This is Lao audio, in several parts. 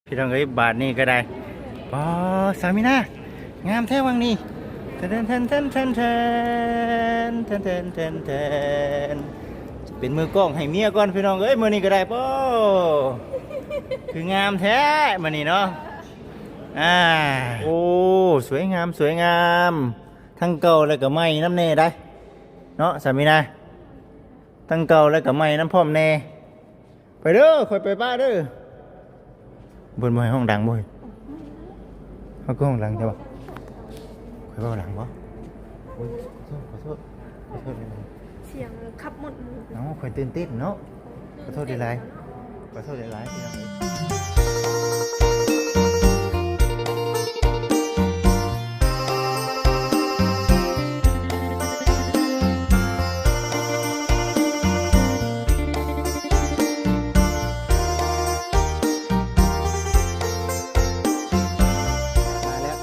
ພີ່ນ້ອງເອີຍ ບາດນີ້ກໍໄດ້ ປາ ສາວມີນາ ງາມແທ້ວັງນີ້ ແທນ ແທນ ແທນ ເປັນມືກ້ອງໃຫ້ເມຍກ່ອນພີ່ນ້ອງເອີຍ ມື້ນີ້ກໍໄດ້ ປາ ຄືງາມແທ້ມື້ນີ້ເນາະ ອ່າ ໂອ້ ສວຍງາມ ສວຍງາມ ທັງເກົ່າແລ້ວກໍໃໝ່ນຳແດ່ໄດ໋ເນາະ ສາວມີນາ ທັງເກົ່າແລ້ວກໍໃໝ່ນຳພ້ອມແດ່. ໄປເດີ ຂ້ອຍໄປປະເດີ ເພິ່ນບໍ່ໃຫ້ຮ້ອງດັງບໍ່ເຮີ້ຍ ເຮົາຄືຮ້ອງດັງແທ້ວະ ຂ້ອຍເວົ້າດັງບໍ່ ໂອ້ຍ ຂໍໂທດ ຂໍໂທດ ຂອໂທດ ສຽງຂັບໝົດໝູ່ ເອົ້າ ຂ້ອຍຕື່ນເຕັ້ນເນາະ ຂໍໂທດຫຼາຍໆ ຂໍໂທດຫຼາຍໆ ພີ່ນ້ອງເອີຍ. ມາແລ້ວ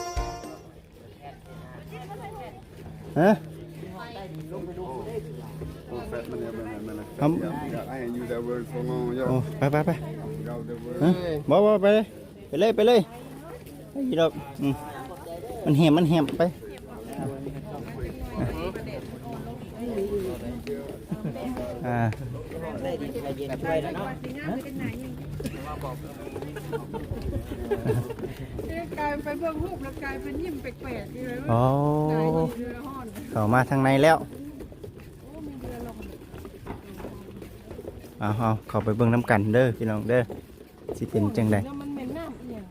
ຮະ ຢາກໃຫ້ຢູ່ແຕ່ເວີນໂຊງເອົາ ໂອ້ ໄປ ໄປ ໄປ ເອົາແຕ່ເວີນ ຮະ ບໍ່ ບໍ່ ໄປເລີຍ ໄປເລີຍ ໄປເລີຍ ໄປຢູ່ດອກ ອືມ ມັນແຮມ ມັນແຮມ ໄປ ອ່າ ໄດ້ດີ ໄດ້ເຢັນຊ່ວຍແລ້ວເນາະ ກາຍໄປເບິ່ງຮູບແລ້ວກາຍເປັນຍິ້ມແປກໆ ຢູ່ເລີຍ ໂອ້ ໜ້າຫິ້ມເຮືອຮ້ອນ ເຂົ້າມາທາງໃນແລ້ວ ໂອ້ ມີເຮືອລົງ ເອົາ ເອົາ ເຂົ້າໄປເບິ່ງນຳກັນເດີ ພີ່ນ້ອງເດີ. ຊິເປັນຈັ່ງໃດ ມັນແມ່ນນ້ຳອີ່ຫຍັງ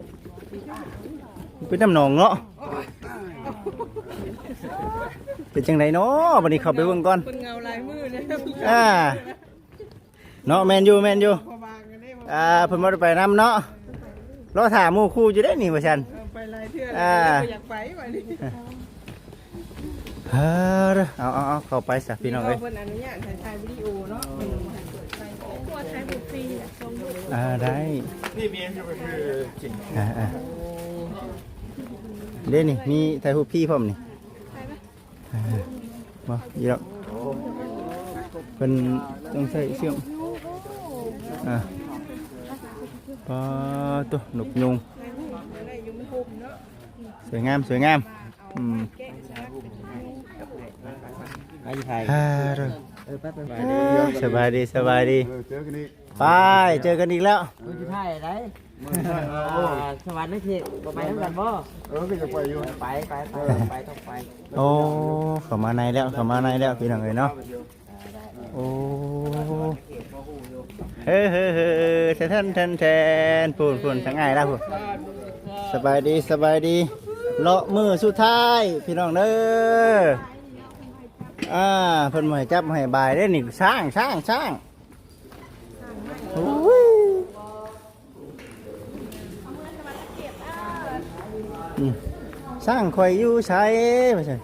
ເປັນນ້ຳໜອງເນາະ ເປັນຈັ່ງໃດເນາະ ບັດນີ້ເຂົ້າໄປເບິ່ງກ່ອນ ເພິ່ນເຫງົາຫຼາຍມື້ແລ້ວ ອ່າ ເນາະ ແມ່ນຢູ່ ແມ່ນຢູ່ ອ່າ ເພິ່ນບໍ່ໄດ້ໄປນຳເນາະ ລໍຖ້າໝູ່ຄູ່ຢູ່ເດ້ນີ້ວ່າຊັ້ນ ເອີ ໄປຫຼາຍເທື່ອແລ້ວ ອ່າ ບໍ່ຢາກໄປບັດນີ້. ເອີ ເອົາ ເອົາ ເອົາ ເຂົ້າໄປຊະພີ່ນ້ອງເອີຍ ເພິ່ນອະນຸຍາດໃຫ້ຖ່າຍວິດີໂອເນາະ ເພິ່ນບໍ່ໃຫ້ເປີດໄຟ ອ່າ ໄດ້ ອ່າ ອ່າ ເດ້ນີ້ ມີຖ່າຍຮູບຟຣີພ້ອມນີ້ ອ່າ ບໍ່ ອີດອກ ເພິ່ນຕ້ອງໃຊ້ເຊື່ອງ ອ່າ ປາໂຕ ນົກຍຸງ ສວຍງາມ ສວຍງາມ ອືມ ໄປຖ່າຍ ເອີ ເອີ ໄປ ໄປ ສະບາຍດີ ສະບາຍດີ ເອີ ເຈີກັນອີກ ໄປ ເຈີກັນອີກແລ້ວ ມື້ສຸດທ້າຍໄດ໋ ມື້ສຸດທ້າຍ ເອີ ອ່າ ສະຫວັນນະເຂດ ບໍ່ໄປນຳກັນບໍ່ ເອີ ກໍຢາກໄປຢູ່ ໄປ ໄປ ໄປ ເອີ ໄປ ຕ້ອງໄປ ໂອ້ ເຂົ້າມາໃນແລ້ວ ເຂົ້າມາໃນແລ້ວ ພີ່ນ້ອງເອີຍເນາະ ໂອ້ ເຮີ ເຮີ ເຮີ ແທນ ແທນ ແທນ ພຸ້ນ ພຸ້ນ ທາງອ້າຍລາວພຸ້ນ ສະບາຍດີ ສະບາຍດີ ເລາະມື້ສຸດທ້າຍ ພີ່ນ້ອງເດີ ອ່າ ເພິ່ນບໍ່ໃຫ້ຈັບໃຫ້ບາຍເດ້ນີ້ ຊ້າງ ຊ້າງ ຊ້າງ ໂອ້ຍ ອືມ ຊ້າງຂ້ອຍຢູ່ໃສ ວ່າຊັ້ນ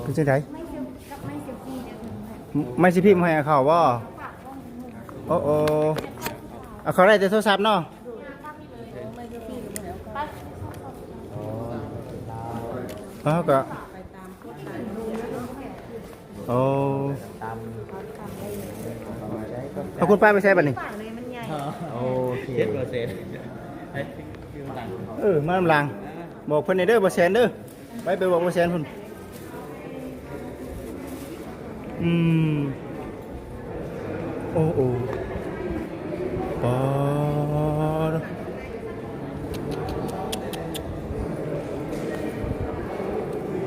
ເປັນຈັ່ງໃດ ໄມ້ຊິພິມໃຫ້ເຂົາບໍ່ ໂອ້ ໂອ້ ເອົາເຂົ້າໄດ້ແຕ່ໂທລະສັບເນາະ ເຮົາກໍ ໂອ້ ເອົາຄຸນປ້າໄປໃສບັດນີ້ ໂອເຄ ເອີ ມານຳຫຼັງ ບອກເພິ່ນແດ່ເດີ ບໍ່ແສນເດີ ໄປ ໄປບອກບໍ່ແສນພຸ້ນ ອືມ ໂອ້ ໂອ້ ປາດ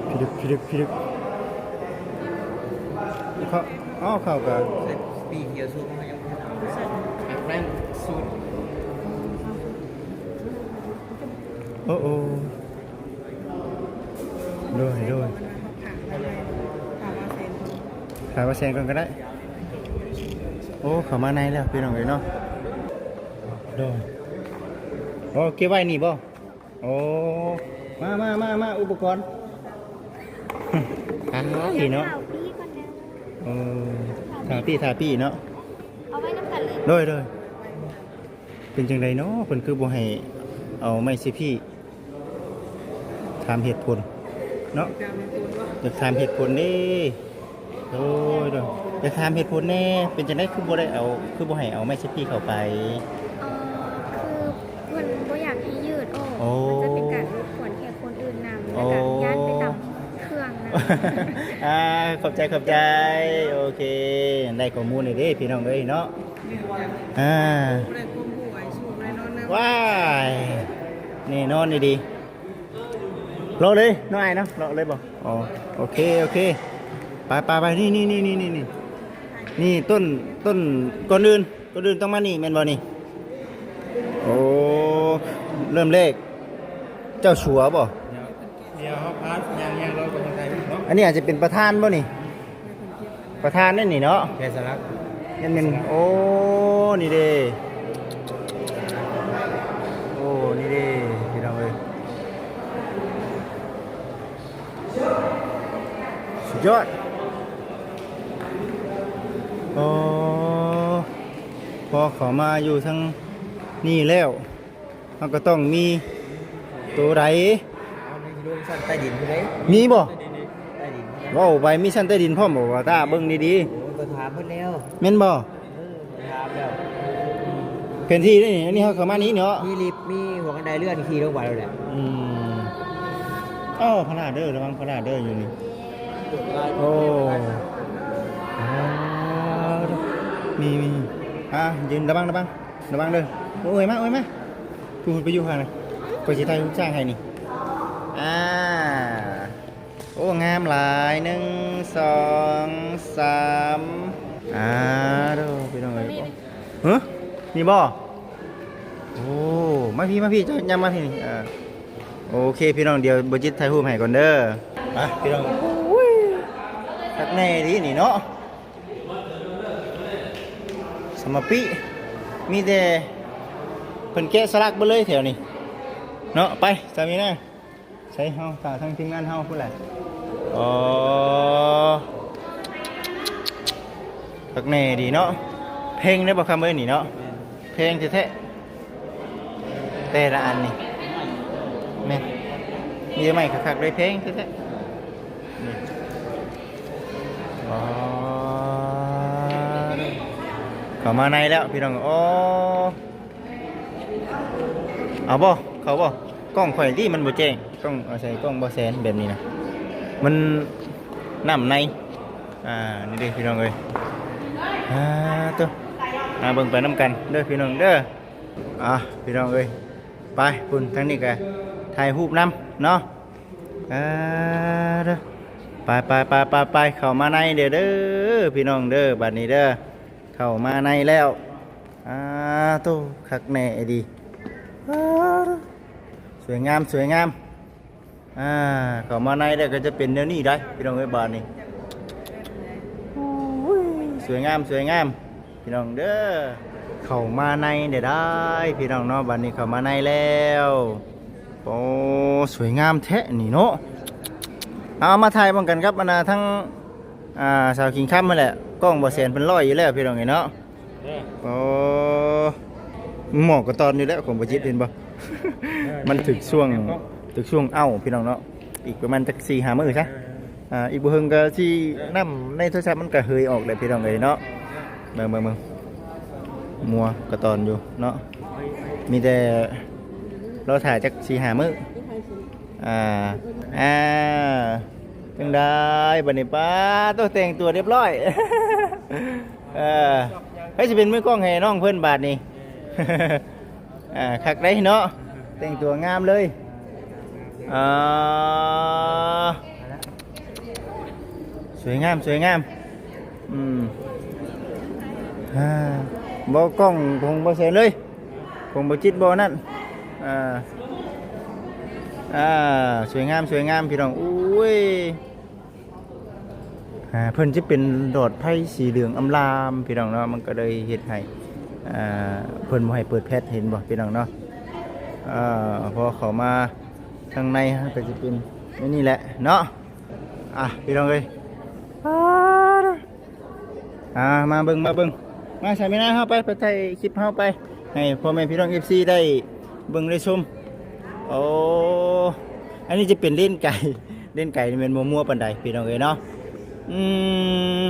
ພິລຶກ ພິລຶກ ພິລຶກ ເຂົ້າ ເອົາ ເຂົ້າກະ ໂອ້ ໂອ້ ໂດຍ ໂດຍ ຖາມວ່າແສນກ່ອນກໍໄດ້ ໂອ້ ເຂົ້າມາໃນແລ້ວ ພີ່ນ້ອງເອີຍເນາະ ໂດຍ ໂອ້ ເກັບໄວ້ນີ້ບໍ່? ໂອ້ ມາ ມາ ມາ ມາ ອຸປະກອນ ອ້າຍເນາະ ເອີ ຖ້າປີ້ ຖ້າປີ້ເນາະ ເອົາໄວ້ນຳກັນເລີຍ ໂດຍ ໂດຍ ເປັນຈັ່ງໃດເນາະ ເພິ່ນຄືບໍ່ໃຫ້ເອົາໄມ້ຊິພີ້ ຖາມເຫດຜົນເນາະ ຢາກຖາມເຫດຜົນເດ້ ໂດຍ ໂດຍ. ຢາກຖາມເຫດຜົນແດ່ ເປັນຈັ່ງໃດຄືບໍ່ໄດ້ເອົາ ຄືບໍ່ໃຫ້ເອົາໄມ້ເຊຟຕີ້ເຂົ້າໄປ? ເອີ ຄືເພິ່ນບໍ່ຢາກໃຫ້ຢືດອອກ ໂອ້ ມັນຈະເປັນການລົບກວນແຂກຄົນອື່ນນຳ ໂອ້ ແລ້ວກໍຢ້ານໄປຕຳເຄື່ອງນຳ. ອ່າ ຂອບໃຈ ຂອບໃຈ ໂອເຄ ໄດ້ຂໍ້ມູນແລ້ວເດ້ພີ່ນ້ອງເອີຍເນາະ. ອ່າ ວ້າຍ ແນ່ນອນດີໆ. ເລາະເລີຍເນາະອ້າຍເນາະ ເລາະເລີຍບໍ່? ອໍ ໂອເຄ ໂອເຄ ໄປໆໆ ນີ້ໆໆ ນີ້ຕົ້ນ ຕົ້ນ ກ່ອນອື່ນ ກ່ອນອື່ນຕ້ອງມານີ້ແມ່ນບໍ່ນີ້? ໂອ້ ເລີ່ມແລກ ເຈົ້າສັວບໍ່? ດຽວເຮົາພາຍ່າງໆ ເລາະໄປທາງໃດເນາະ. ອັນນີ້ອາດຈະເປັນປະທານບໍ່ນີ້? ປະທານເດ້ນີ້ເນາະ ແກະສະຫຼັກ ແມ່ນໆ. ໂອ້ ນີ້ເດ້ ໂອ້ ນີ້ເດ້ພີ່ນ້ອງເອີຍ ສຸດຍອດ. ອໍ ພໍເຂົ້າມາຢູ່ທາງນີ້ແລ້ວ ເຮົາກໍຕ້ອງມີໂຕໃດ? ເອົາໃນໂລກຊັ້ນໃຕ້ດິນພຸ້ນເດ້. ມີບໍ່? ໃຕ້ດິນ ເວົ້າໄປມີຊັ້ນໃຕ້ດິນພ້ອມບໍ່? ວ່າຕາເບິ່ງດີໆ. ໂອ້ຍ ກໍຖາມເພິ່ນແລ້ວ. ແມ່ນບໍ່? ເອີ ຖາມແລ້ວ. ແຜນທີ່ເດ້ນີ້ ອັນນີ້ເຮົາເຂົ້າມານີ້ເນາະ ມີລິບ ມີຫົວບັນໄດເລື່ອນ ຂີ່ລົງໄປໂລດແຫຼະ. ອືມ ເອີ ພະລາດເດີ ລະວັງພະລາດເດີ ຢູ່ນີ້. ໂອ້ ມີ ມີ ອ່າ ຢືນ ລະວັງ ລະວັງ ລະວັງເດີ. ໂອ້ຍ ມາ ໂອ້ຍ ມາ ຜູ້ພຸ້ນໄປຢູ່ຂ້າງນັ້ນ ຂ້ອຍຊິຖ່າຍຮູບຊ້າງໃຫ້ນີ້. ອ່າ ໂອ້ ງາມຫຼາຍ ໜຶ່ງ ສອງ ສາມ. ອ່າ ໂດ ພີ່ນ້ອງເອີຍ ຮະ ນີ້ບໍ່? ໂອ້ ມາພີ້ ມາພີ້ ເຈົ້າຍ່າງມາພີ້ນີ້. ເອີ ໂອເຄ ພີ່ນ້ອງ ດຽວບໍ່ຈິດຖ່າຍຮູບໃຫ້ກ່ອນເດີ. ໄປ ພີ່ນ້ອງ ໂອ້ຍ ຄັກແນ່ດີນີ້ເນາະ. ສະມາປິ ມີແຕ່ເພິ່ນແກະສະຫຼັກເບິດເລີຍແຖວນີ້ເນາະ. ໄປ ສາມີນາ ໃສ່ເຮົາ ຖ້າທາງທີມງານເຮົາພຸ້ນແຫຼະ. ອໍ ຄັກແນ່ດີເນາະ. ເພັງເດ້ບໍ່ຄຳເອີຍນີ້ເນາະ ແມ່ນ ເພັງແທ້ໆ ແຕ່ລະອັນນີ້ ແມ່ນ ມີແຕ່ໄມ້ຄັກໆເລີຍ ເພັງແທ້ໆ. ອໍ ເຂົ້າມາໃນແລ້ວພີ່ນ້ອງ. ອໍ ເອົາບໍ່? ເຂົ້າບໍ່? ກ້ອງຂ້ອຍຕິມັນບໍ່ແຈ້ງ ຕ້ອງອາໄສກ້ອງບໍ່ແສນແບບນີ້ນະ ມັນນ້ຳໃນ. ອ່າ ນີ້ເດ້ພີ່ນ້ອງເອີຍ ອ່າ ໂຕ ມາເບິ່ງໄປນຳກັນເດີພີ່ນ້ອງເດີ. ອ່າ ພີ່ນ້ອງເອີຍ ໄປພຸ້ນ ທາງນີ້ກະຖ່າຍຮູບນຳເນາະ. ອ່າ ເດີ ໄປໆໆໆ ເຂົ້າມາໃນເດີ ເດີພີ່ນ້ອງເດີ ບາດນີ້ເດີ ເຂົ້າມາໃນແລ້ວ. ອ່າ ໂຕ ຄັກແນ່ອີ່ຫຼີ ອ່າ ໂຕ ສວຍງາມ ສວຍງາມ. ອ່າ ເຂົ້າມາໃນແລ້ວກໍຈະເປັນແນວນີ້ໄດ໋ພີ່ນ້ອງເອີຍ ບາດນີ້. ໂອ້ຍ ສວຍງາມ ສວຍງາມ ພີ່ນ້ອງເດີ. ເຂົ້າມາໃນໄດ້ ໄດ້ພີ່ນ້ອງເນາະ ບາດນີ້ເຂົ້າມາໃນແລ້ວ. ໂອ້ ສວຍງາມແທ້ນີ້ເນາະ. ເອົາ ມາຖ່າຍເບິ່ງກັນກັບອັນນ່າ ທັງ ອ່າ ສາວຄິງຄຳຫັ້ນແຫຼະ ກ້ອງບໍ່ແສນເພິ່ນຮ້ອຍຢູ່ແລ້ວພີ່ນ້ອງເອີຍເນາະ. ເອີ ໂອ້ ໝໍກະຕອນຢູ່ແລ້ວຂອງບໍ່ຈິດເຫັນບໍ່? ເອີ ມັນຖືກຊ່ວງ ຖືກຊ່ວງເອົາພີ່ນ້ອງເນາະ. ອີກປະມານຈັກສີ່ຫ້າມື້ຊະ ເອີ ອ່າ ອີກບໍ່ເຖິງກໍຊິ ເອີ ນ້ຳໃນໂທລະສັບມັນກໍເຫີຍອອກແລ້ວພີ່ນ້ອງເອີຍເນາະ. ເບິ່ງ ເບິ່ງ ເບິ່ງ ມົວກະຕອນຢູ່ເນາະ ມີແຕ່ລໍຖ້າຈັກສີ່ຫ້າມື້. ອ່າ ອ່າ ຈັ່ງໃດບັດນີ້ ປ້າໂຕ ແຕ່ງຕົວຮຽບຮ້ອຍ. ເອີ ໃຜຊິເປັນມືກ້ອງໃຫ້ນ້ອງເພິ່ນບາດນີ້? ອ່າ ຄັກໄດ໋ເນາະ ແຕ່ງຕົວງາມເລີຍ. ອ່າ ສວຍງາມ ສວຍງາມ. ອືມ ອ່າ ບໍ່ກ້ອງຂອງບໍ່ແສນເລີຍ ຂອງບໍ່ຈິດບໍ່ນັ້ນ. ອ່າ ອ່າ ສວຍງາມ ສວຍງາມພີ່ນ້ອງ. ໂອ້ຍ ອ່າ ເພິ່ນຈະເປັນຫຼອດໄຟສີເຫຼືອງອຳລາມພີ່ນ້ອງເນາະ ມັນກໍເລີຍເຮັດໃຫ້ ອ່າ ເພິ່ນບໍ່ໃຫ້ເປີດແຟລດ ເຫັນບໍ່ພີ່ນ້ອງເນາະ. ເອີ ພໍເຂົ້າມາທາງໃນ ມັນກໍຈະເປັນແນວນີ້ແຫຼະເນາະ. ອ່ະ ພີ່ນ້ອງເອີຍ ອ່າ ມາເບິ່ງ ມາເບິ່ງ ມາ ສາມີນາ ເຮົາໄປ ໄປຖ່າຍຄລິບເຮົາໄປ ໃຫ້ພໍ່ແມ່ພີ່ນ້ອງເອັຟຊີໄດ້ເບິ່ງໄດ້ຊົມ. ໂອ້ ອັນນີ້ຈະເປັນເລນໄກ ເລນໄກນີ້ແມ່ນບໍ່ມົວປານໃດພີ່ນ້ອງເອີຍເນາະ. ອືມ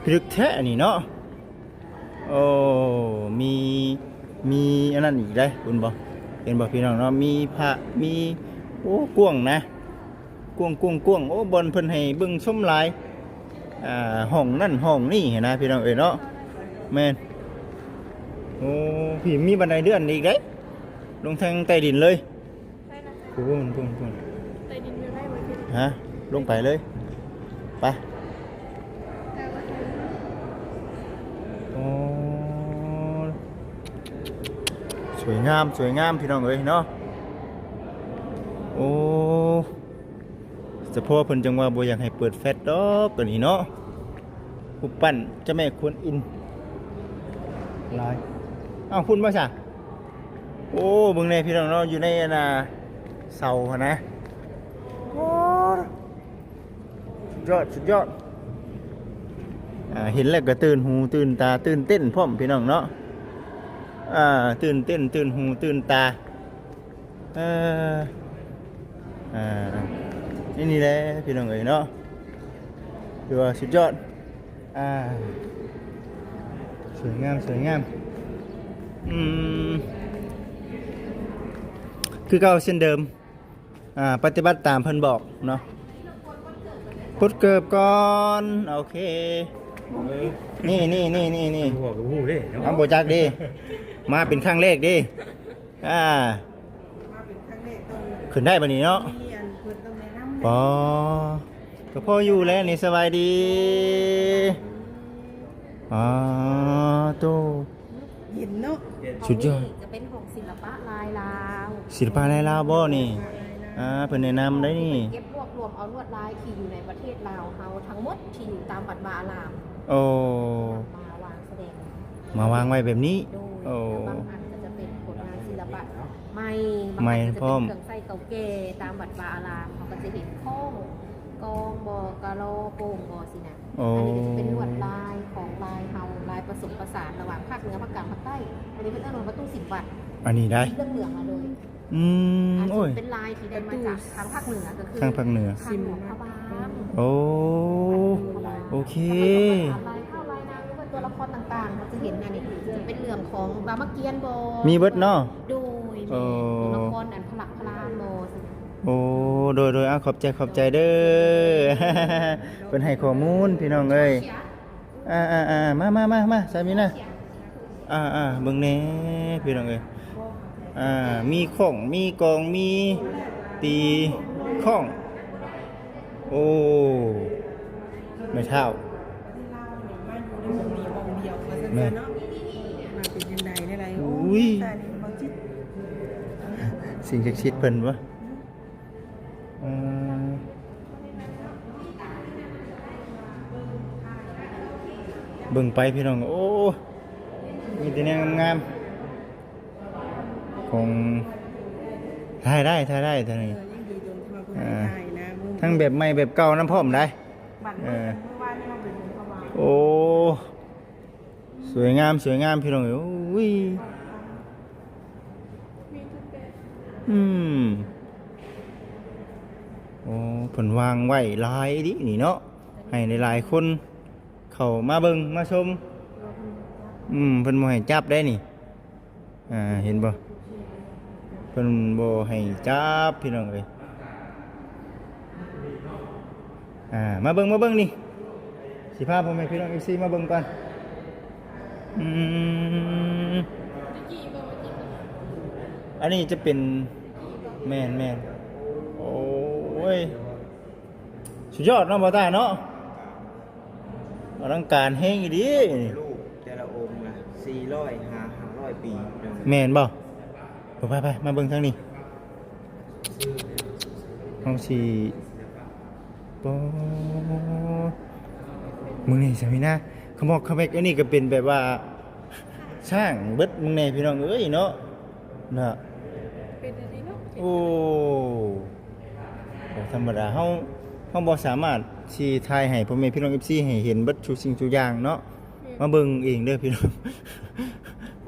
ພິລຶກແທ້ອັນນີ້ເນາະ. ໂອ້ ມີ ມີອັນນັ້ນອີກເດ້ ເຫັນບໍ່ ເຫັນບໍ່ພີ່ນ້ອງເນາະ? ມີພະ ມີ ໂອ້ ກວ້າງນະ ກວ້າງໆໆ. ໂອ້ ບ່ອນເພິ່ນໃຫ້ເບິ່ງຊົມຫຼາຍ ອ່າ ຫ້ອງນັ້ນຫ້ອງນີ້ຫັ້ນນະ ພີ່ນ້ອງເອີຍເນາະ. ແມ່ນ. ໂອ້ ພີ້ມີບັນໄດເລື່ອນອີກເດ້ ລົງທາງໃຕ້ດິນເລີຍ. ພຸ້ນ ພຸ້ນ ພຸ້ນ ໃຕ້ດິນຢູ່ໃນເວີທີ ຮະ ລົງໄປເລີຍ ໄປ. ໂອ້ ສວຍງາມ ສວຍງາມ ພີ່ນ້ອງເອີຍເນາະ. ໂອ້ ສະເພາະເພິ່ນຈັ່ງວ່າບໍ່ຢາກໃຫ້ເປີດແຟລດດອກ ອັນນີ້ເນາະ. ຮູບປັ້ນເຈົ້າແມ່ກວນອິມຫຼາຍ. ອ້າວ ພຸ້ນບໍ່ຊະ? ໂອ້ ເບິ່ງແດ່ພີ່ນ້ອງເນາະ ຢູ່ໃນອັນນ່າເສົາຫັ້ນນະ. ໂອ້ ສຸດຍອດ ສຸດຍອດ. ອ່າ ເຫັນແລ້ວກໍຕື່ນຫູຕື່ນຕາ ຕື່ນເຕັ້ນພ້ອມ ພີ່ນ້ອງເນາະ. ອ່າ ຕື່ນເຕັ້ນ ຕື່ນຫູ ຕື່ນຕາ. ເອີ ອ່າ ນີ້ ນີ້ແຫຼະ ພີ່ນ້ອງເອີຍເນາະ ຖືວ່າສຸດຍອດ. ອ່າ ສວຍງາມ ສວຍງາມ. ອືມ ຄືເກົ່າເຊັ່ນເດີມ ອ່າ ປະຕິບັດຕາມເພິ່ນບອກເນາະ. ປົດເກີບກ່ອນ ໂອເຄ. ນີ້ ນີ້ ນີ້ ນີ້ ນີ້ ຫົວກໍຮູ້ເດ້ເນາະ ເຮົາບໍ່ຈັກເດ້ ມາເປັນຄັ້ງແລກເດ້. ອ່າ ມາເປັນຄັ້ງແລກ ຕ້ອງ ຂຶ້ນໄດ້ບັດນີ້ເນາະ. ມີອັນເພິ່ນຕ້ອງແນະນຳ. ອໍ ກໍພໍຢູ່ແລ້ວນີ້. ສະບາຍດີ. ອໍ ໂຕ ເຢັນເນາະ. ສຸດຍອດ. ຈະເປັນຫ້ອງສິລະປະລາຍລາວ. ສິລະປະລາຍລາວບໍ່ນີ້? ສິລະປະລາຍລາວ. ອ່າ ເພິ່ນແນະນຳໄດ້ນີ້. ເກັບລວບລວມເອົາລວດລາຍທີ່ຢູ່ໃນປະເທດລາວເຮົາທັງໝົດ ທີ່ຢູ່ຕາມວັດວາອາລາມ. ໂອ້ ມາວາງສະແດງ ມາວາງໄວ້ແບບນີ້. ໂດຍ. ໂອ້ ແລ້ວບາງອັນກໍຈະເປັນຜົນງານສິລະປະໃໝ່ ໃໝ່ ບາງອັນກໍຈະເປັນເຄື່ອງໃຊ້ເກົ່າແກ່ຕາມວັດວາອາລາມ ເຮົາກໍຈະເຫັນຄ້ອງ ກອງບໍ ກະລໍ ໂປ່ງບໍ ຊີ້ນະ. ໂອ້ ອັນນີ້ກໍຈະເປັນລວດລາຍຂອງລາຍເຮົາ ລາຍປະສົມປະສານລະຫວ່າງພາກເໜືອ ພາກກາງ ພາກໃຕ້. ອັນນີ້ເພິ່ນເອີ້ນວ່າປະຕູສິມວັດ. ອັນນີ້ໄດ໋ ເຫຼືອງໆ ມາໂດຍ ອືມ ອັນ ໂອ້ຍ ເປັນລາຍທີ່ໄດ້ມາຈາກທາງພາກເໜືອ ກໍຄືທາງພາກເໜືອ ທາງຫຼວງພະບາງ. ໂອ້ ໂອເຄ. ລາຍເຂົ້າລາຍນາງ ຫຼືວ່າຕົວລະຄອນຕ່າງໆ ເຮົາຈະເຫັນອັນນີ້ ຈະເປັນເລື່ອງຂອງຮາມະກຽນບໍ ມີເບິດເນາະ. ໂດຍ. ໂອ້ ແມ່ນ ຕົວລະຄອນອັນພະລັກພະລານບໍ. ໂອ້ ໂດຍໆ ເອົາ ຂອບໃຈ ຂອບໃຈເດີ ເພິ່ນໃຫ້ຂໍ້ມູນ ພີ່ນ້ອງເອີຍ. ອ່າໆໆ ມາໆໆ ສາມີນາ ອ່າໆ ເບິ່ງແດ່ພີ່ນ້ອງເອີຍ. ອ່າ ມີຄ້ອງ ມີກອງ ມີຕີຄ້ອງ. ໂອ້ ແມ່ເຖົ້າ ມາຢູ່ໃນໝູ່ນີ້ໝ່ອງດຽວວ່າຊັ້ນຊະເນາະ. ມາເປັນຈັ່ງໃດແນວໃດ? ໂອ້ຍ ຕາຍແລ້ວ ເບິ່ງຈິດ ສິ່ງສັກສິດເພິ່ນບໍ? ເອີ ເບິ່ງໄປພີ່ນ້ອງ ໂອ້ ມີແຕ່ແນວງາມໆ ຂອງ ຖ່າຍໄດ້ ຖ່າຍໄດ້ ຖ່າຍໄດ້. ເອີ ຍັງດີຕົງທີ່ວ່າເພິ່ນ ອ່າ ຖ່າຍນະ ທັງແບບໃໝ່ແບບເກົ່ານຳພ້ອມໄດ໋. ເອີ ໂອ້ ສວຍງາມ ສວຍງາມ ພີ່ນ້ອງເອີຍ. ໂອ້ຍ ອືມ ໂອ້ ເພິ່ນວາງໄວ້ຫຼາຍອີ່ຫຼີນີ້ເນາະ ໃຫ້ຫຼາຍໆຄົນເຂົ້າມາເບິ່ງມາຊົມ. ອືມ ເພິ່ນບໍ່ໃຫ້ຈັບໄດ໋ນີ້. ອ່າ ເຫັນບໍ່ ເພິ່ນບໍ່ໃຫ້ຈັບ ພີ່ນ້ອງເອີຍ. ອ່າ ມາເບິ່ງ ມາເບິ່ງນີ້ ຊິພາພໍ່ແມ່ພີ່ນ້ອງເອັຟຊີມາເບິ່ງກ່ອນ. ອືມ ອັນນີ້ຈະເປັນ ແມ່ນໆ ໂອ້ຍ ສຸດຍອດເນາະ ບ່າວຕາເນາະ. ອະລັງການແຮງອີ່ຫຼີ. ຮູບແຕ່ລະອົງນະ ສີ່ຮ້ອຍຫາຫ້າຮ້ອຍປີ. ແມ່ນບໍ່? ເອີ ໄປໆ ມາເບິ່ງທາງນີ້ ເຮົາຊິ ປໍ ເບິ່ງນີ້ ສາມີນາ ຂະໝອກຂະແໝກ. ອັນນີ້ກໍເປັນແບບວ່າ ສ້າງເບິດ ເບິ່ງແດ່ພີ່ນ້ອງເອີຍເນາະ ນະ ເປັນອັນນີ້ເນາະ. ໂອ້ ບໍ່ທຳມະດາ ເຮົາ ເຮົາບໍ່ສາມາດຊິຖ່າຍໃຫ້ພໍ່ແມ່ພີ່ນ້ອງເອັຟຊີໃຫ້ເຫັນເບິດທຸກສິ່ງທຸກຢ່າງເນາະ. ແມ່ນ ມາເບິ່ງເອງເດີພີ່ນ້ອງ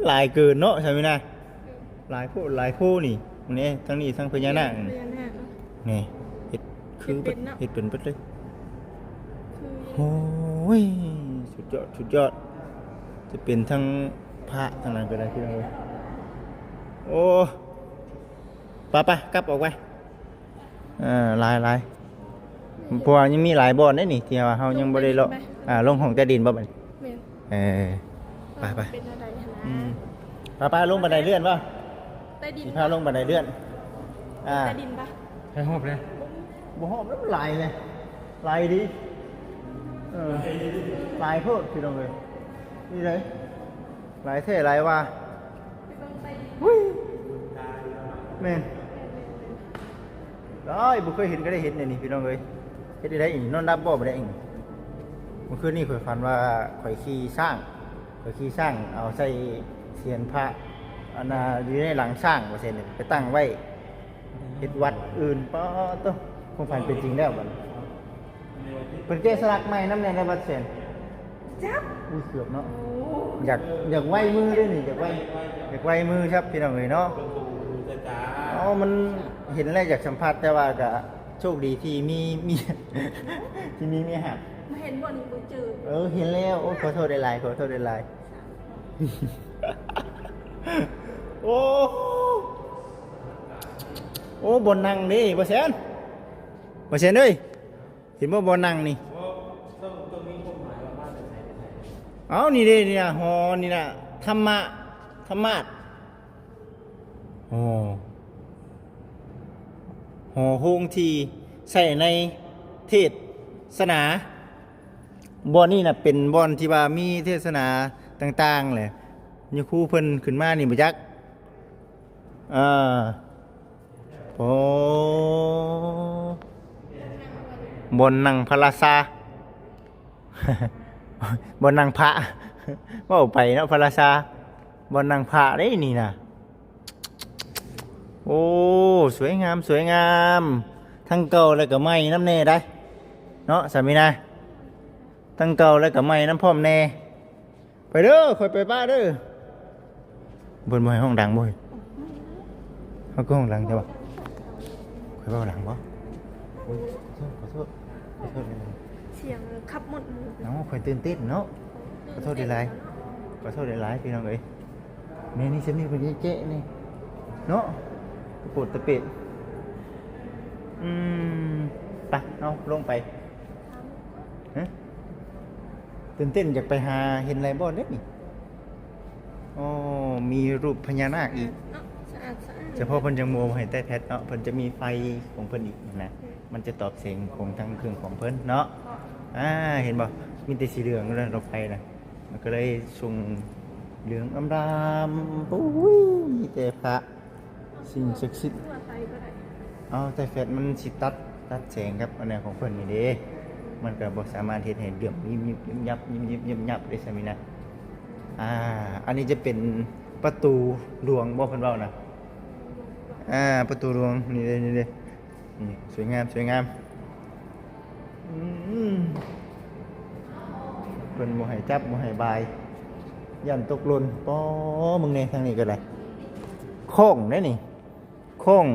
ຫຼາຍເກີນເນາະ ສາມີນາ. ເອີ ຫຼາຍໂພດຫຼາຍໂພນີ້ ນີ້ທາງນີ້ທາງພະຍານາກ ພະຍານາກເນາະ. ນີ້ເຮັດຄືເບິດ ເຮັດເປັນເນາະ ເຮັດເປັນເບິດເລີຍ. ຄື ໂອ້ຍ ສຸ ຍອດ ສຸດຍອດ ຈະເປັນທັງພະທັງນັ້ນກໍໄດ້ ພີ່ນ້ອງເອີຍ. ໂອ້ ໄປໆ ກັບອອກໄປ. ເອີ ຫຼາຍໆ ເພາະວ່າຍັງມີຫຼາຍບ່ອນເດ້ນີ້ ທີ່ວ່າເຮົາຍັງບໍ່ໄດ້ເລາະ. ລົງໃຕ້ດິນໄປ ອ່າ ລົງຫ້ອງໃຕ້ດິນບໍ່ບັດນີ້? ແມ່ນ. ເອີ ໄປໆ ເປັນແນວໃດຫັ້ນນະ? ອືມ ໄປໆ ລົງບັນໄດເລື່ອນບໍ່? ໃຕ້ດິນ ຊິພາລົງບັນໄດເລື່ອນ. ອ່າ ໃຕ້ດິນປະ? ໃຫ້ຮອບເລີຍ. ບໍ່ຮອບແລ້ວ ມັນຫຼາຍເລີຍ ຫຼາຍດີ. ເອີ ຫຼາຍໂພດ ພີ່ນ້ອງເອີຍ. ນີ້ເດ້ ຫຼາຍແທ້ຫຼາຍວ່າ. ຫຸ້ຍ ແມ່ນ. ໄດ້ ບໍ່ເຄີຍເຫັນກໍໄດ້ເຫັນແນວນີ້ ພີ່ນ້ອງເອີຍ. ເຮັດໄດ້ອີກ ນອນຫຼັບບໍ່ ບໍ່ໄດ້ອີກ. ເມື່ອຄືນນີ້ຂ້ອຍຝັນວ່າຂ້ອຍຂີ່ຊ້າງ ຂ້ອຍຂີ່ຊ້າງ ເອົາໃສ່ຊຽນພະ ອັນນ່າ ຢູ່ໃນຫຼັງຊ້າງ ວ່າຊັ້ນ ໄປຕັ້ງໄວ້ເຮັດວັດອື່ນ. ປາດໂທ້ ຄວາມຝັນເປັນຈິງແລ້ວບັດນີ້. ເພິ່ນແກະສະຫຼັກໃໝ່ນຳແດ່ໃນວັດແສນ. ຈັກ ອຸ້ຍ ເກືອບເນາະ. ໂອ້ ຢາກ ຢາກໄວມືເດ້ນີ້ ຢາກໄວ ຢາກໄວມືຄັບ ພີ່ນ້ອງເອີຍເນາະ. ເອົາ ມັນເຫັນແລ້ວຢາກສຳຜັດ ແຕ່ວ່າກະໂຊກດີທີ່ມີ ມີ ທີ່ມີເມຍຮັກ. ມາເຫັນບ່ອນນີ້ບໍ່ເຈີ. ເອີ ເຫັນແລ້ວ. ໂອ້ ຂໍໂທດຫຼາຍໆ ຂໍໂທດຫຼາຍໆ. ໂອ້ ໂອ້ ບ່ອນນັ່ງເດ້ ບໍ່ແສນ ບໍ່ແສນເອີຍ. ເຫັນບໍ່ ບ່ອນນັ່ງນີ້? ເອົ້າ ນີ້ເດ້ ນີ້ນະ ຫໍນີ້ນະ ທຳມະ ທຳມາດ ຫໍ ຫໍໂຮງທີ່ໃຊ້ໃນເທດສະໜາ. ບ່ອນນີ້ນະ ເປັນບ່ອນທີ່ວ່າມີເທດສະໜາຕ່າງໆແຫຼະ. ຍາຄູເພິ່ນຂຶ້ນມານີ້ບໍ່ຈັກ. ເອີ ໂອ້ ບ່ອນນັ່ງພະລາຊາ ບ່ອນນັ່ງພະ ເວົ້າໄປເນາະ ພະລາຊາ ບ່ອນນັ່ງພະເດ້ນີ້ນະ. ໂອ້ ສວຍງາມ ສວຍງາມ ທັງເກົ່າແລ້ວກໍໃໝ່ນຳແດ່ໄດ໋ເນາະ ສາມີນາ. ທັງເກົ່າແລ້ວກໍໃໝ່ນຳພ້ອມແດ່. ໄປເດີ ຂ້ອຍໄປປະເດີ. ເພິ່ນບໍ່ໃຫ້ຮ້ອງດັງບໍ່ເຮີ້ຍ? ເຮົາຄືຮ້ອງດັງແທ້ວະ? ຂ້ອຍເວົ້າດັງບໍ່? ໂອ້ຍ ຂໍໂທດ ຂໍໂທດ ຂອໂທດ. ສຽງຂັບໝົດ. ເອົ້າ ຂ້ອຍຕື່ນເຕັ້ນເນາະ. ຂອໂທດຫຼາຍໆ ຂອໂທດຫຼາຍໆ ພີ່ນ້ອງເອີຍ. ແມ່ນີ້ ສ່ຳນີ້ເພິ່ນຍັງແຈະນີ້ເນາະ ຕະໂປດຕະເປດ. ອືມ ໄປ ເຮົາລົງໄປ. ຮະ? ຕື່ນເຕັ້ນ ຢາກໄປຫາເຫັນຫຼາຍບ່ອນເດ້ນີ້. ໂອ້ ມີຮູບພະຍານາກອີກ. ເນາະ ສະອາດສະອ້ານ. ສະເພາະເພິ່ນຍັງບໍ່ໃຫ້ໃຕ້ແຟດເນາະ ເພິ່ນຈະມີໄຟຂອງເພິ່ນອີກນະ. ອືມ ມັນຈະຕອບແສງຂອງທາງເຄື່ອງຂອງເພິ່ນເນາະ. ເນາະ ອ່າ ເຫັນບໍ່ ມີແຕ່ສີເຫຼືອງແລ້ວ ດອກໄຟນະ ມັນກໍເລີຍສົ່ງເຫຼືອງອຳລາມ. ໂອ້ຍ ມີແຕ່ພະ ສິ່ງສັກສິດ. ເອົາ ໃຕ້ແຟດມັນຊິຕັດ ຕັດແສງກັບອັນນັ້ນຂອງເພິ່ນນີ້ເດ້ ມັນກໍບໍ່ສາມາດເຮັດໃຫ້ເຫຼືອມຍິບໆ ຍິບໆ ຍິບໆ ຍິບໆ ເດ້ ສາມີນາ. ອ່າ ອັນນີ້ຈະເປັນປະຕູຫຼວງບໍ່ ເພິ່ນເວົ້ານະ. ອ່າ ປະຕູຫຼວງ ນີ້ເດ້ ນີ້ເດ້ ນີ້ ສວຍງາມ ສວຍງາມ. ອືມ ເພິ່ນບໍ່ໃຫ້ຈັບ ບໍ່ໃຫ້ບາຍ ຢ້ານຕົກຫຼົ່ນ. ປໍ ເບິ່ງແດ່ ທາງນີ້ກໍໄດ້ ຄ້ອງເດ້ນີ້ ຄ້ອງ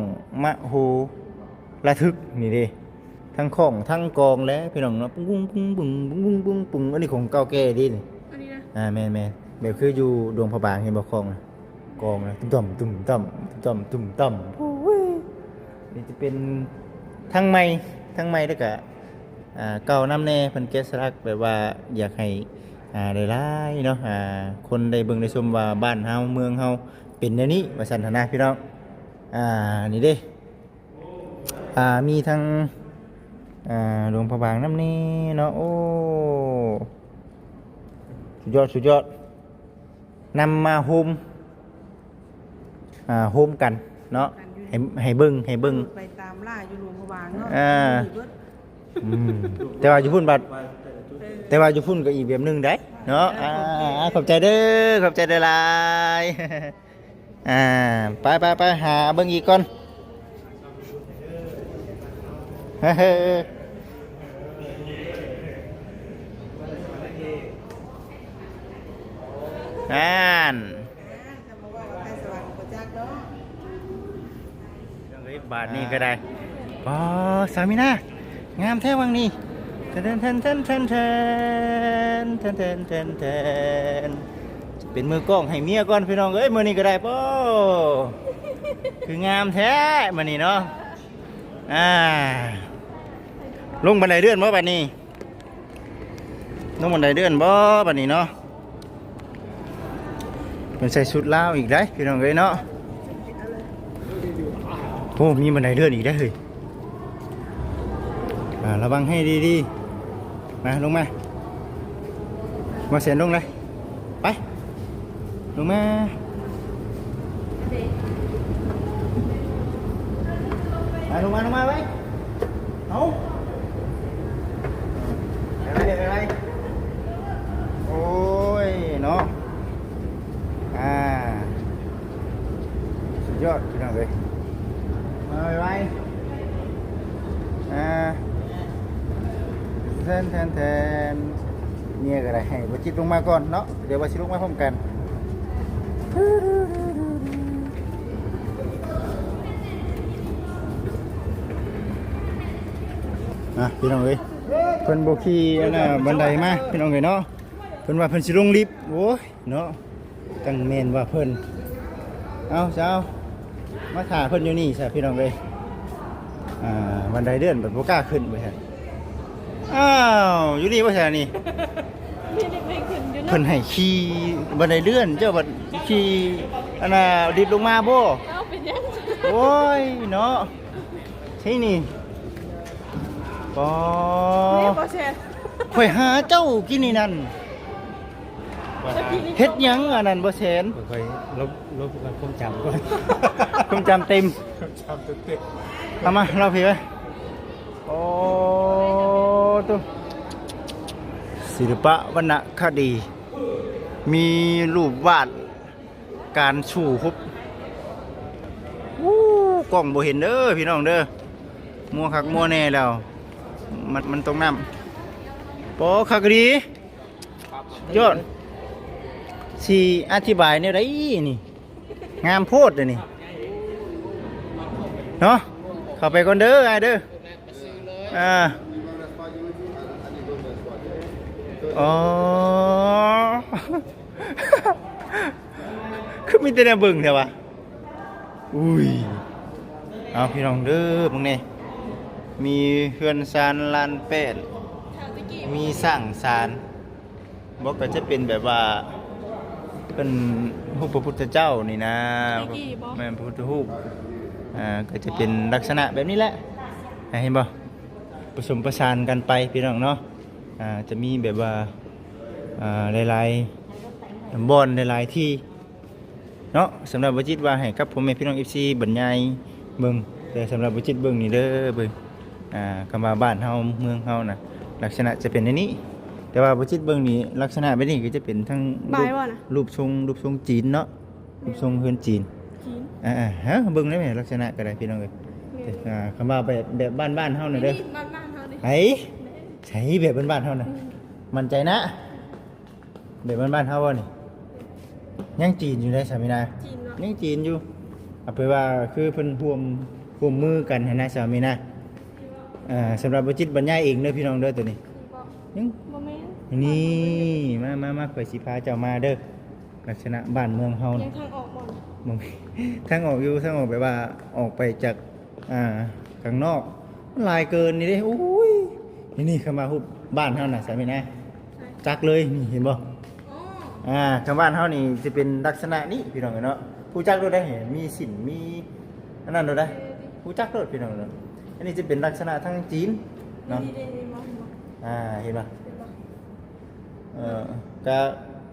ມະໂຫລະທຶກນີ້ເດ້ ທັງຄ້ອງທັງກອງແຫຼະ ພີ່ນ້ອງເນາະ. ປຸງ ປຸງ ປຸງ ປຸງ ປຸງ ປຸງ ປຸງ ອັນນີ້ຂອງເກົ່າແກ່ເດ້ນີ້. ອັນນີ້ນະ? ອ່າ ແມ່ນໆ ແບບຄືຢູ່ຫຼວງພະບາງ ເຫັນບໍ່ ຄ້ອງນະ ກອງນະ ຕຸ້ມຕ່ຳ ຕຸ້ມຕ່ຳ ຕຸ້ມຕ່ຳ ຕຸ້ມຕ່ຳ. ໂອ້ຍ ນີ້ຈະເປັນທັງໃໝ່ ທັງໃໝ່ ແລ້ວກະ ອ່າ ເກົ່ານຳແດ່. ເພິ່ນແກະສະຫຼັກແບບວ່າຢາກໃຫ້ ອ່າ ຫຼາຍໆເນາະ ອ່າ ຄົນໄດ້ເບິ່ງໄດ້ຊົມວ່າບ້ານເຮົາ ເມືອງເຮົາເປັນແນວນີ້ ວ່າຊັ້ນຫັ້ນນະ ພີ່ນ້ອງ. ອ່າ ນີ້ເດ້ ອ່າ ມີທັງ ອ່າ ຫຼວງພະບາງນຳແດ່ເນາະ. ໂອ້ ສຸດຍອດ ສຸດຍອດ. ນຳມາໂຮມ ອ່າ ໂຮມກັນເນາະ ໃຫ້ ໃຫ້ເບິ່ງ ໃຫ້ເບິ່ງ. ໄປຕາມລ່າຢູ່ຫຼວງພະບາງເນາະ. ອ່າ ອືມ ແຕ່ວ່າຢູ່ພຸ້ນບັດ ເອີ ແຕ່ວ່າຢູ່ພຸ້ນກໍອີກແບບໜຶ່ງໄດ໋ເນາະ. ເອີ ຂອບໃຈເດີ ຂອບໃຈເດີຫຼາຍໆ. ອ່າ ໄປໆໆ ຫາເບິ່ງອີກກ່ອນ. ເອີ ນັ້ນ ເອີຍ ບາດນີ້ກໍໄດ້. ປໍ ສາມີນາ ງາມແທ້ວັງນີ້. ແທນ ແທນ ແທນ ແທນ ແທນ. ນ ແທນ ແທນ ແທນ ແທນ ເປັນມືກ້ອງໃຫ້ເມຍກ່ອນພີ່ນ້ອງເອີຍ ມື້ນີ້ກໍໄດ້ ໂອ້ ຄືງາມແທ້ມື້ນີ້ເນາະ. ອ່າ ລົງບັນໄດເລື່ອນບໍ່ບັດນີ້? ລົງບັນໄດເລື່ອນບໍ່ບັດນີ້ເນາະ? ເພິ່ນໃສ່ຊຸດລາວອີກໄດ໋ພີ່ນ້ອງເອີຍເນາະ. ໂອ້ ມີບັນໄດເລື່ອນອີກໄດ໋ເຮີ້ຍ. ອ່າ ລະວັງໃຫ້ດີໆ. ມາ ລົງມາ. ມາແສນ ລົງເລີຍ. ໄປ ລົງມາ. ມາ ລົງມາ ລົງມາໄວ. ເອົາ ໄປໄວ ໄປໄວ. ໂອ້ຍເນາະ. ອ່າ ສຸດຍອດພີ່ນ້ອງເອີຍ. ມາໄວໆ. ອ່າ ແທນ ແທນ ແທນ. ເມຍກໍໄດ້ໃຫ້ບໍ່ຈິດລົງມາກ່ອນເນາະ ດຽວວ່າຊິລົງມາພ້ອມກັນ. ອ່ະ ພີ່ນ້ອງເອີຍ ເພິ່ນບໍ່ຂີ່ອັນນ່າ ບັນໄດມາ ພີ່ນ້ອງເອີຍເນາະ. ເພິ່ນວ່າເພິ່ນຊິລົງລິບ. ໂອ້ຍ ເນາະ ຈັ່ງແມ່ນວ່າເພິ່ນ. ເອົາຊະ ເອົາ ມາຖ້າເພິ່ນຢູ່ນີ້ຊະພີ່ນ້ອງເອີຍ. ອ່າ ບັນໄດເລື່ອນບັດບໍ່ກ້າຂຶ້ນວ່າຊັ້ນ. ອ້າວ ຢູ່ນີ້ບໍ່ຊະນີ້? ມີເດັກໃໝ່ຂຶ້ນຢູ່ເນາະ. ເພິ່ນໃຫ້ຂີ່ບັນໄດເລື່ອນ ເຈົ້າບັດຂີ່ອັນນ່າ ດິບລົງມາບໍ່? ເອົາ ເປັນຫຍັງ? ໂອ້ຍເນາະ ໃຊ່ນີ້. ປໍ ນີ້ບໍ່ແຊນ ຂ້ອຍຫາເຈົ້າກີ້ນີ້ນັ້ນ. ເຮັດຫຍັງອັນນັ້ນບໍ່ແຊນ? ຂ້ອຍລົບ ລົບຄວາມຈຳກ່ອນ ຄວາມຈຳເຕັມ ຄວາມຈຳເຕັມ. ເອົາມາ ລອງພີ້ໄວ້. ໂອ້ ໂຕ ສິລະປະວັນນະຄະດີ ມີຮູບວາດ ການສູ້ຮົບ. ອູ້ ກ້ອງບໍ່ເຫັນເດີພີ່ນ້ອງເດີ. ມົວຄັກມົວແນ່ແລ້ວ ມັນ ມັນຕົກນ້ຳ. ປໍ ຄັກອີ່ຫຼີ ຍອດ. ຊິອະທິບາຍແນວໃດນີ້? ງາມໂພດເດນີ້ເນາະ. ເຂົ້າໄປກ່ອນເດີອ້າຍເດີ. ອ່າ ອໍ ຄືມີແຕ່ແນວເບິ່ງແທ້ວະ. ອຸ້ຍ ເອົາ ພີ່ນ້ອງເດີ ເບິ່ງແດ່ ມີເຮືອນຊານລານແປ້ນ ມີຊ້າງສານ. ບໍ່ ກໍຈະເປັນແບບວ່າເປັນຮູບພະພຸດທະເຈົ້ານີ້ນະ. ແມ່ນ ພະພຸດທະຮູບ. ອ່າ ກໍຈະເປັນລັກສະນະແບບນີ້ແຫຼະ ເຫັນບໍ່? ປະສົມປະສານກັນໄປ ພີ່ນ້ອງເນາະ. ອ່າ ຈະມີແບບວ່າ ອ່າ ຫຼາຍໆບ່ອນ ຫຼາຍໆທີ່ ເນາະ. ສຳລັບບໍ່ຈິດວ່າໃຫ້ກັບພໍ່ແມ່ພີ່ນ້ອງເອັຟຊີບັນຍາຍເບິ່ງ ແຕ່ສຳລັບບໍ່ຈິດເບິ່ງນີ້ເດີ ເບິ່ງ ອ່າ ຄຳວ່າບ້ານເຮົາເມືອງເຮົານະ ລັກສະນະຈະເປັນແນວນີ້. ແຕ່ວ່າບໍ່ຈິດເບິ່ງນີ້ ລັກສະນະແບບນີ້ກໍຈະເປັນທັງ ບາຍບໍ່ນະ? ຮູບ ຮູບຊົງ ຮູບຊົງຈີນເນາະ ຮູບຊົງເຮືອນຈີນ ຈີນ. ອ່າ ເບິ່ງໄດ້ແມ່ນ ລັກສະນະກໍໄດ້ ພີ່ນ້ອງເອີຍ. ແມ່ນ. ອ່າ ຄຳວ່າແບບ ແບບບ້ານໆເຮົານະເດີ ນີ້ ບ້ານໆເຮົານີ້. ໃສ ໃສແບບບ້ານໆເຮົານະ? ອືມ ໝັ້ນໃຈນະ? ແບບບ້ານໆເຮົາບໍ່ນີ້? ຍັງຈີນຢູ່ເດ້ ສາມີນາ. ຈີນເນາະ? ຍັງຈີນຢູ່. ເອົາເປັນວ່າຄືເພິ່ນຮ່ວມ ຮ່ວມມືກັນຫັ້ນນະ ສາມີນາ. ເອີ ສຳລັບບໍ່ຈິດບັນຍາຍເອງເດີພີ່ນ້ອງເດີ ໂຕນີ້. ຍັງ ບໍ່ແມ່ນ ນີ້ ມາ ມາ ມາ ຂ້ອຍຊິພາເຈົ້າມາເດີ. ລັກສະນະບ້ານເມືອງເຮົາ ຍັງທາງອອກບໍ່? ບໍ່ມີ ທາງອອກຢູ່ ທາງອອກແບບວ່າອອກໄປຈາກ ອ່າ ຂ້າງນອກ ມັນຫຼາຍເກີນນີ້ເດ້. ໂອ້ຍ ນີ້ ນີ້ ຄຳວ່າຮູບບ້ານເຮົານະ ສາມີນາ ຈັກເລີຍ ນີ້ ເຫັນບໍ່? ອ່າ ທາງບ້ານເຮົານີ້ຈະເປັນລັກສະນະນີ້ ພີ່ນ້ອງເອີຍເນາະ. ຮູ້ຈັກໂລດໄດ໋ ມີສິນ ມີອັນນັ້ນໂລດໄດ໋ ຮູ້ຈັກໂລດ ພີ່ນ້ອງເອີຍ. ອັນນີ້ຈະເປັນລັກສະນະທາງຈີນເນາະ. ນີ້ ນີ້ ນີ້ ມອງ ມອງ ອ່າ ເຫັນບໍ່? ເຫັນບໍ່? ເອີ ກະ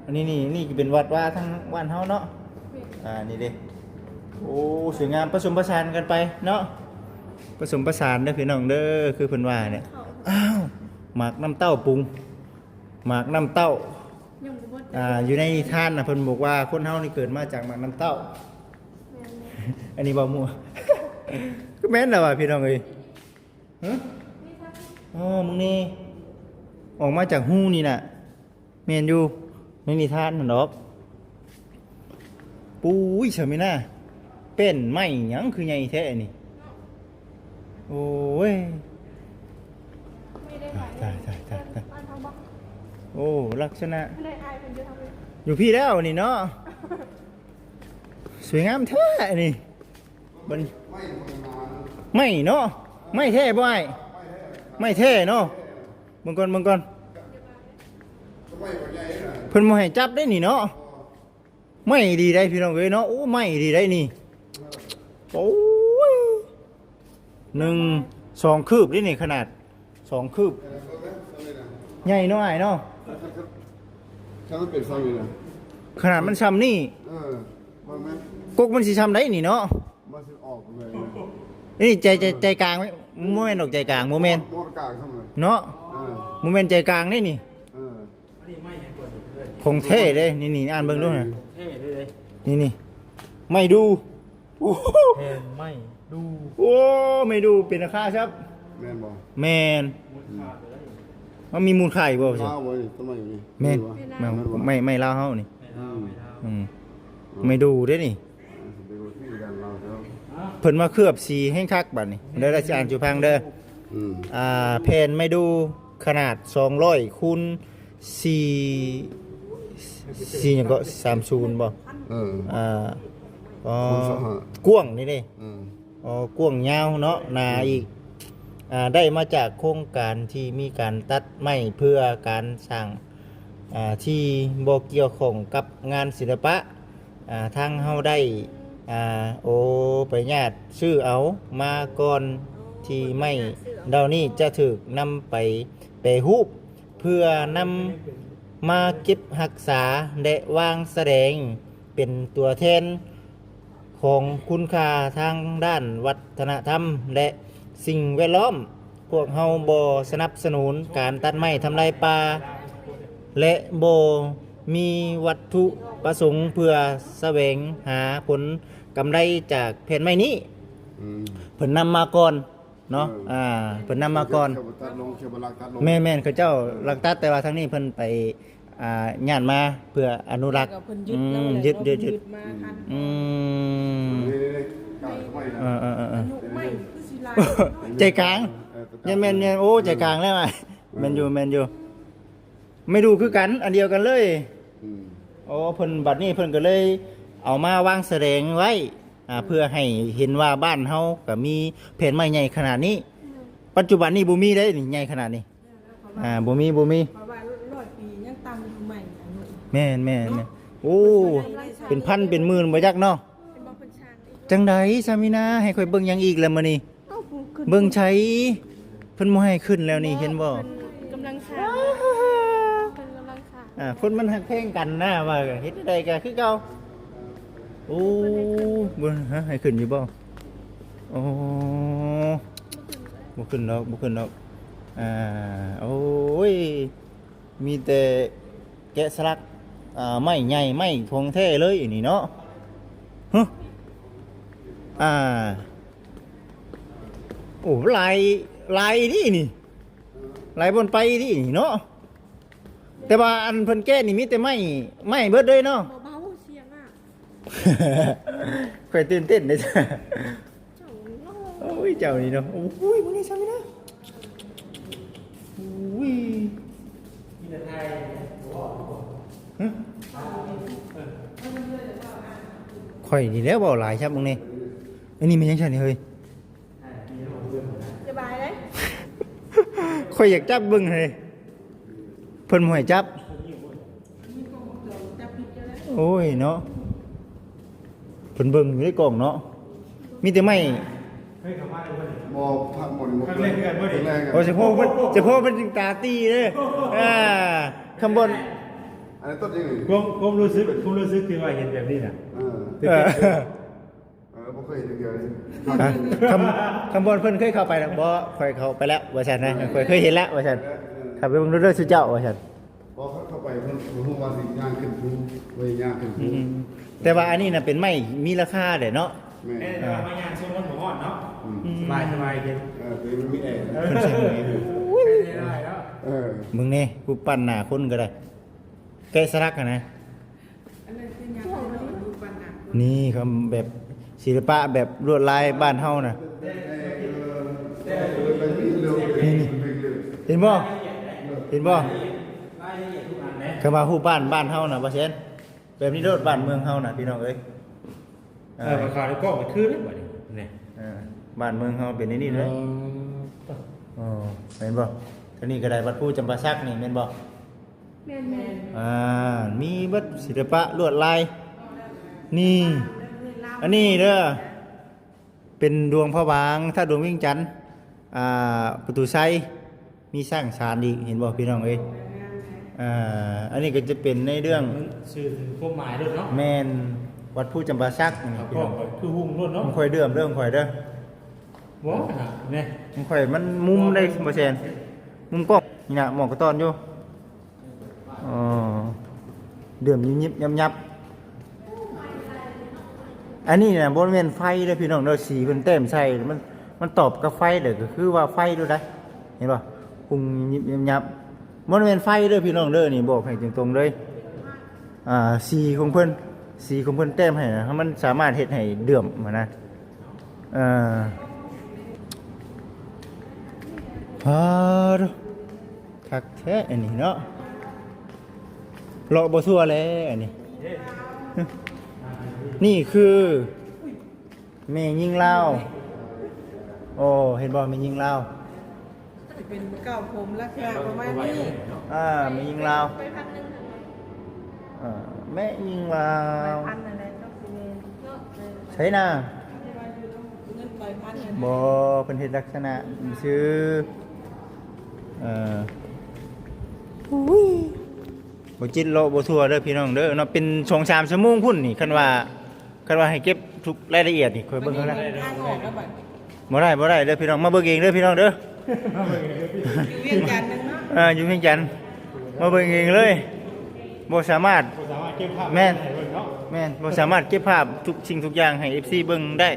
ອັນນີ້ ນີ້ ນີ້ກະເປັນວັດວາທາງບ້ານເຮົາເນາະ. ແມ່ນ. ອ່າ ນີ້ເດ້ ໂອ້ ສວຍງາມ ປະສົມປະສານກັນໄປເນາະ ປະສົມປະສານເດີພີ່ນ້ອງເດີ ຄືເພິ່ນວ່ານີ້. ເຂົ້າ ອ້າວ ໝາກນ້ຳເຕົ້າປຸງ ໝາກນ້ຳເຕົ້າ ຍັງບໍ່ໝົດ. ອ່າ ຢູ່ໃນນິທານນະ ເພິ່ນບອກວ່າຄົນເຮົານີ້ເກີດມາຈາກໝາກນ້ຳເຕົ້າ. ແມ່ນ ແມ່ນ. ອັນນີ້ເວົ້າມົ້ວ ກໍແມ່ນແລ້ວວ່າ ພີ່ນ້ອງເອີຍ. ຮະ? ອໍ ມຶງນີ້ ອອກມາຈາກຮູນີ້ນະ. ແມ່ນຢູ່ ໃນນິທານຫັ້ນດອກ. ປຸ້ຍ ສາມີນາ ແປ້ນໄມ້ຫຍັງຄືໃຫຍ່ແທ້ນີ້? ໂອ້ຍ ຕາຍ ຕາຍ ຕາຍ ຕາຍ. ໂອ້ ລັກສະນະ ອັນໃດອ້າຍເພິ່ນຢູ່ທາງນີ້ ຢູ່ພີ້ແລ້ວນີ້ເນາະ. ສວຍງາມແທ້ອັນນີ້ ມັນ ໄມ້ເນາະ ໄມ້ແທ້ບໍ່ອ້າຍ? ໄມ້ແທ້ເນາະ. ເບິ່ງກ່ອນ ເບິ່ງກ່ອນ ເພິ່ນບໍ່ໃຫ້ຈັບເດ້ນີ້ເນາະ. ໄມ້ດີໄດ໋ພີ່ນ້ອງເອີຍເນາະ. ໂອ້ ໄມ້ດີໄດ໋ນີ້. ໂອ້ຍ ໜຶ່ງ ສອງຄືບເດ້ນີ້ ຂະໜາດສອງຄືບ. ໃຫຍ່ເນາະອ້າຍເນາະ. ຖ້າມັນເປັນຊ່ຳນີ້ນະ ຂະໜາດມັນຊ່ຳນີ້ ເອີ ເບິ່ງແມ່ນ ກົກມັນຊິຊ່ຳໃດນີ້ເນາະ. ມັນຊິອອກເລີຍນະ. ນີ້ໃຈ ໃຈ ໃຈກາງ ບໍ່ແມ່ນດອກ ໃຈກາງ ບໍ່ແມ່ນ ບໍ່ກາງຊ່ຳເລີຍເນາະ. ເອີ ບໍ່ແມ່ນໃຈກາງເດ້ນີ້. ເອີ ຂອງແທ້ເດ້ ນີ້ໆ ອ່ານເບິ່ງດູນະ. ແທ້ເລີຍ ນີ້ໆ ໄມ້ດູ່. ໂອ້ ແຜ່ນໄມ້ດູ່. ໂອ້ ໄມ້ດູ່ເປັນລາຄາຊັບ. ແມ່ນບໍ່? ແມ່ນ. ມັນມີມູນຄ່າອີກບໍ່? ລາວບໍ່ນີ້ ຕົ້ນໄມ້ນີ້. ແມ່ນ ແມ່ນບໍ່? ໄມ້ ໄມ້ລາວເຮົານີ້. ອືມ ໄມ້ດູ່ເດ້ນີ້. ເພິ່ນມາເຄືອບສີແຮງຄັກບາດນີ້. ໄດ້ ໄດ້ຊິອ່ານສູ່ຟັງເດີ. ອືມ ອ່າ ແຜ່ນໄມ້ດູ່ຂະໜາດສອງຮ້ອຍຄູນສີ່ ສີ່ຫຍັງເກາະ ສາມສິບບໍ່? ເອີ ອ່າ ອໍ ກວ້າງນີ້ເດ້. ເອີ ອໍ ກວ້າງຍາວເນາະ ໜາອີກ. ອ່າ ໄດ້ມາຈາກໂຄງການທີ່ມີການຕັດໄມ້ເພື່ອການສ້າງ ອ່າ ທີ່ບໍ່ກ່ຽວຂ້ອງກັບງານສິລະປະ. ອ່າ ທາງເຮົາໄດ້ ອ່າ ໂອ ໄປຍາດຊື້ເອົາມາກ່ອນທີ່ໄມ້ເຫຼົ່ານີ້ຈະຖືກນຳໄປແປຮູບ ເພື່ອນຳມາເກັບຮັກສາ ແລະ ວາງສະແດງເປັນຕົວແທນຂອງຄຸນຄ່າທາງດ້ານວັດທະນະທຳ ແລະ ສິ່ງແວດລ້ອມ. ພວກເຮົາບໍ່ສະໜັບສະໜູນການຕັດໄມ້ທຳລາຍປ່າ ແລະ ບໍ່ມີວັດຖຸປະສົງເພື່ອສະແຫວງຫາຜົນກຳໄລຈາກແຜ່ນໄມ້ນີ້. ອືມ ເພິ່ນນຳມາກ່ອນເນາະ. ເອີ ອ່າ ເພິ່ນນຳມາກ່ອນ. ແມ່ນໆ ເຂົາເຈົ້າລັກຕັດ ແຕ່ວ່າທາງນີ້ເພິ່ນໄປ ອ່າ ຍາດມາເພື່ອອະນຸລັກ. ເພິ່ນຍຶດ ອືມ ແລ້ວແຫຼະ ຍຶດ ເນາະ ຍຶດ ຍຶດມາທັນ. ອືມ ນີ້ໆໆ ກາງໄມ້ນະ. ເອີໆໆໆ ອາຍຸໄມ້ຄືຊິຫຼາຍເນາະ. ໃຈກາງ ເອີ ແມ່ນໆໆ ໂອ້ ໃຈກາງແລ້ວ. ອືມ ແມ່ນຢູ່ ແມ່ນຢູ່. ໄມ້ດູ່ຄືກັນ ອັນດຽວກັນເລີຍ. ອືມ ໂອ້ ເພິ່ນ ບັດນີ້ເພິ່ນກໍເລີຍເອົາມາວາງສະແດງໄວ້ ອ່າ ເພື່ອໃຫ້ເຫັນວ່າບ້ານເຮົາກໍມີແຜ່ນໄມ້ໃຫຍ່ຂະໜາດນີ້. ປັດຈຸບັນນີ້ບໍ່ມີເດ້ນີ້ ໃຫຍ່ຂະໜາດນີ້. ອ່າ ບໍ່ມີ ບໍ່ມີ ເພາະວ່າຮ້ອຍປີຍັງຕ່ຳຢູ່ໃໝ່ອາຍຸ. ແມ່ນໆໆ ໂອ້ ເປັນພັນເປັນໝື່ນບໍ່ຈັກເນາະ. ເຫັນບໍ່ເພິ່ນສ້າງອີກ ຈັ່ງໃດຊາມີນາ ໃຫ້ຂ້ອຍເບິ່ງຫຍັງອີກລະມື້ນີ້? ເອົ້າ ເບິ່ງໃສ ເພິ່ນບໍ່ໃຫ້ຂຶ້ນແລ້ວນີ້ ເຫັນບໍ່? ເພິ່ນກຳລັງສ້າງ ເພິ່ນກຳລັງສ້າງ. ອ່າ ຄົນມັນຮັກແພງກັນນະ ວ່າເຮັດໃດກໍຄືເກົ່າ. ໂອ້ ເພິ່ນໃຫ້ຂຶ້ນ ເບິ່ງ ຮະ ໃຫ້ຂຶ້ນຢູ່ບໍ່? ໂອ້ ບໍ່ຂຶ້ນດອກ ບໍ່ຂຶ້ນດອກ. ອ່າ ໂອ້ຍ ມີແຕ່ແກະສະຫຼັກ ອ່າ ໄມ້ໃຫຍ່ ໄມ້ຂອງແທ້ເລີຍອັນນີ້ເນາະ. ຮະ ອ່າ ໂອ້ ຫຼາຍ ຫຼາຍອີ່ຫຼີນີ້ ຫຼາຍບ່ອນໄປອີ່ຫຼີນີ້ເນາະ. ແຕ່ວ່າອັນເພິ່ນແກະນີ້ມີແຕ່ໄມ້ ໄມ້ເບິດເລີຍເນາະ. ບໍ່ເບົາ ສຽງອະ ຂ້ອຍຕື່ນເຕັ້ນເດ້. ເຈົ້ານີ້ເນາະ ໂອ້ຍ ເຈົ້ານີ້ເນາະ. ໂອ້ຍ ເບິ່ງນີ້ຊະນີ້ນະ. ໂອ້ຍ ຮະ ຂ້ອຍນີ້ແຫຼະເວົ້າຫຼາຍຊະ. ເບິ່ງນີ້ ອັນນີ້ແມ່ນຫຍັງຊັ້ນນີ້ເຮີ້ຍ? ສະບາຍເດ້. ຂ້ອຍຢາກຈັບເບິ່ງເຮີ້ຍ ເພິ່ນບໍ່ໃຫ້ຈັບ. ໂອ້ຍເນາະ ເພິ່ນເບິ່ງຢູ່ໃນກ້ອງເນາະ ມີແຕ່ໄມ້. ບໍ່ ພາກໝົດ ຄັ້ງແລກຄືກັນບໍ່ນີ້? ຄັ້ງແລກ. ໂອ້ ສະໂພກເພິ່ນ ສະໂພກເພິ່ນຈຶ່ງຕາຕີເດ້. ອ່າ ຄຳບ່ອນ ອັນນັ້ນຕົ້ນຍັງນີ້ ຄວາມ ຄວາມຮູ້ສຶກ ຄວາມຮູ້ສຶກທີ່ວ່າເຫັນແບບນີ້ນະ. ເອີ ເອີ ບໍ່ເຄີຍເຫັນເທື່ອເລີຍ. ຄຳ ຄຳບ່ອນເພິ່ນເຄີຍເຂົ້າໄປນະ? ບໍ່ ຂ້ອຍເຂົ້າໄປແລ້ວວ່າຊັ້ນນະ ຂ້ອຍເຄີຍເຫັນແລ້ວວ່າຊັ້ນ. ເອີ ເຂົ້າໄປເບິ່ງເດີ ເດີ ຊຸເຈົ້າວ່າຊັ້ນ. ບໍ່ ເຂົ້າໄປເພິ່ນຮູ້ວ່າຊິຍ່າງຂຶ້ນພູ ບໍ່ໄດ້ຍ່າງຂຶ້ນພູ. ອືມ ແຕ່ວ່າອັນນີ້ນະເປັນໄມ້ມີລາຄາເດ້ເນາະ. ແມ່ນ ແມ່ນ ແຕ່ວ່າມາຍ່າງຊົມມັນບໍ່ຮ້ອນເນາະ. ອືມ ສະບາຍ ສະບາຍດີ. ເອີ ຕົວນີ້ມັນມີແອ. ເອີ ເພິ່ນໃສ່ໝວກ. ໂອ້ຍ ເອີ ເບິ່ງແດ່ ຮູບປັ້ນໜ້າຄົນກໍໄດ້ ແກະສະຫຼັກຫັ້ນນະ. ອັນນັ້ນຄືຫຍັງ? ຮູບປັ້ນໜ້າຄົນ. ນີ້ຄຳແບບ ສິລະປະແບບລວດລາຍບ້ານເຮົານະ. ນີ້ໆ ເຫັນບໍ່? ເຫັນບໍ່? ລາຍລະອຽດ ລ ກໍວ່າຮູບບ້ານ ບ້ານເຮົານະ ບໍ່ແຊນ ແບບນີ້ໂລດ ບ້ານເມືອງເຮົານະ ພີ່ນ້ອງເອີຍ. ເອີ ເອີ ກໍຂາວໃນກ້ອງກໍຄືເດ້ບັດນີ້ ນີ້ ເອີ ບ້ານເມືອງເຮົາເປັນແນວນີ້ເດ້. ເອີ ເອີ ແມ່ນບໍ່? ທາງນີ້ກໍໄດ້ວັດພູຈຳປາສັກນີ້ແມ່ນບໍ່? ແມ່ນໆ ອ່າ ມີເບິດ ສິລະປະລວດລາຍ ນີ້ ອັນນີ້ເດີ ເປັນດວງພະບາງ ທາດຫຼວງວຽງຈັນ ອ່າ ປະຕູໄຊ ມີຊ້າງສານອີກ ເຫັນບໍ່ພີ່ນ້ອງເອີຍ? ອ່າ ອັນນີ້ກໍຈະເປັນໃນເລື່ອງ ມັນສື່ຄວາມໝາຍໂລດເນາະ. ແມ່ນ ວັດພູຈຳປາສັກນີ້ ຂ້ອຍ ພີ່ນ້ອງ ຄືຮຸ່ງໂລດເນາະ. ຂ້ອຍເດີມເດີ ຂ້ອຍເດີ ບໍ່ຂະໜາດນີ້ ຂອງຂ້ອຍມັນມຸມໄດ້ບໍ່ແຊນ ມຸມກ້ອງນີ້ນະ ໝອກກະຕ້ອນຢູ່. ອໍ ເດືອມຍິບໆຍັບໆ. ອັນນີ້ນະບໍ່ແມ່ນໄຟເດີພີ່ນ້ອງເດີ ສີເພິ່ນແຕ້ມໃສ່ ມັນ ມັນຕອບກັບໄຟເດີ ກໍຄືວ່າໄຟໂລດໄດ໋ ເຫັນບໍ່? ປຸງຍິບໆຍັບໆ ບໍ່ແມ່ນໄຟເດີພີ່ນ້ອງເດີ ນີ້ບອກໃຫ້ຕົງໆເລີຍ. ອ່າ ສີຂອງເພິ່ນ ສີຂອງເພິ່ນແຕ້ມໃຫ້ນະ ມັນສາມາດເຮັດໃຫ້ເດືອມຫັ້ນນະ. ເອີ ອາ ຄັກແທ້ອັນນີ້ເນາະ ເລາະບໍ່ທົ່ວແລ້ວອັນນີ້. ນີ້ຄືແມ່ຍິງລາວ. ໂອ້ ເຫັນບໍ່ ແມ່ຍິງລາວ ຈະເປັນເກົ້າຜົມລັກສະນະປະມານນີ້. ອ່າ ແມ່ຍິງລາວ ອ່າ ແມ່ຍິງລາວ ໄປພັນນັ້ນແຫຼະ ຕ້ອງຊິແມ່ນ ໃຊ່ນະ. ເງິນໄປພັນນັ້ນ ບໍ່ ເພິ່ນເຮັດລັກສະນະຊື່. ເອີ ອຸ້ຍ ບໍ່ຈິດເລາະບໍ່ທົ່ວເດີພີ່ນ້ອງເດີເນາະ ເປັນສອງສາມຊົ່ວໂມງພຸ້ນນີ້ ຄັນວ່າ ຄັນວ່າໃຫ້ເກັບທຸກລາຍລະອຽດນີ້ ຂ້ອຍເບິ່ງແລ້ວ ທາງອອກແລ້ວບັດ ບໍ່ໄດ້ ບໍ່ໄດ້ເດີພີ່ນ້ອງ ມາເບິ່ງເອງເດີພີ່ນ້ອງເດີ. ຢູ່ວຽງຈັນໜຶ່ງເນາະ ເອີ ຢູ່ວຽງຈັນ ມາເບິ່ງເອງເລີຍ ບໍ່ສາມາດ ບໍ່ສາມາດເກັບພາບ ແມ່ນ ໃຫ້ເບິ່ງເນາະ ແມ່ນ ບໍ່ສາມາດເກັບພາບທຸກສິ່ງທຸກຢ່າງໃຫ້ເອັຟຊີເບິ່ງໄດ້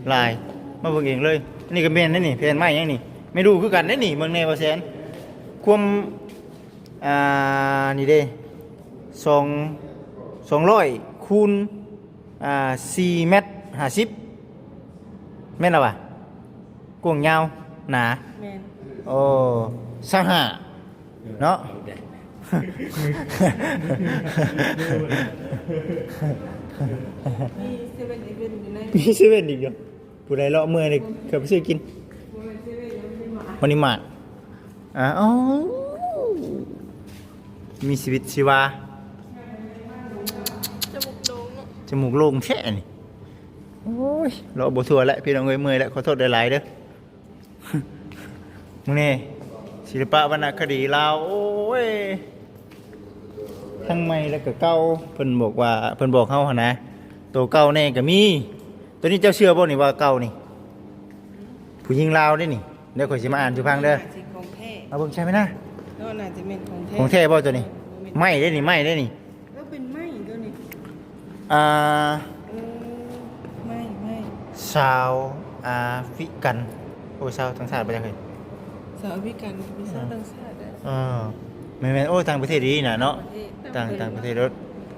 ຫຼາຍ ມາເບິ່ງເອງເລີຍ. ອັນນີ້ກໍແມ່ນເດ້ນີ້ ແຜ່ນໄມ້ຫຍັງນີ້ ແມ່ນດູຄືກັນເດ້ນີ້ ເບິ່ງແດ່ ບໍ່ແຊນ ຄວາມ ອ່າ ນີ້ເດ້ ສອງ ສອງຮ້ອຍຄູນ ອ່າ ສີ່ແມັດຫ້າສິບ ແມ່ນລະວະ? ກວ້າງຍາວໜາ ແມ່ນ ໂອ້ ຊາວຫ້າເນາະ ມີເຊເວັນອີເວັນຢູ່ໃນ ມີເຊເວັນອີກຢູ່. ຜູ້ໃດເລາະເມື່ອຍນີ້ ເຂົ້າໄປຊື້ກິນ ບໍ່ແມ່ນເຊເວັນ ມັນມີມາດ ມັນມີມາດ ອ່າ ເອົ້າ ມີຊີວິດຊີວາ ຈະມຸກໂລ່ງເນາະ ຈະມຸກໂລ່ງແທ້ນີ້. ໂອ້ຍ ເລາະບໍ່ທົ່ວແລ້ວພີ່ນ້ອງເອີຍ ເມື່ອຍແລ້ວ ຂໍໂທດຫຼາຍໆເດີ. ມື້ນີ້ ສິລະປະວັນນະຄະດີລາວ ໂອ້ຍ ທັງໃໝ່ແລ້ວກໍເກົ່າ ເພິ່ນບອກວ່າ ເພິ່ນບອກເຮົາຫັ້ນນະ ໂຕເກົ່າແດ່ກໍມີ. ໂຕນີ້ເຈົ້າເຊື່ອບໍ່ນີ້ວ່າເກົ່ານີ້? ຜູ້ຍິງລາວເດ້ນີ້ ດຽວຂ້ອຍຊິມາອ່ານສູ່ຟັງເດີ ໜ້າຊິຂອງແທ້ ມາເບິ່ງໃຊ່ໄໝນະ? ເນາະ ໜ້າຈະແມ່ນຂອງແທ້ ຂອງແທ້ບໍ່ໂຕນີ້? ບໍ່ແມ່ນ ໄມ້ເດ້ນີ້ ໄມ້ເດ້ນີ້ ເອີ ເປັນໄມ້ໂຕນີ້ ອ່າ ເອີ ໄມ້ ໄມ້ ຊາວອາຟຣິກັນ ໂອ້ ຊາວຕ່າງຊາດບໍ່ຈັກເຮີ້ຍ ຊາວອາຟຣິກັນ ມີຊາວຕ່າງຊາດເດີ ເອີ ແມ່ນໆ ໂອ້ ຕ່າງປະເທດອີ່ຫຼີນະເນາະ ຕ່າງປະເທດ ຕ່າງ ຕ່າງປະເທດໂລດ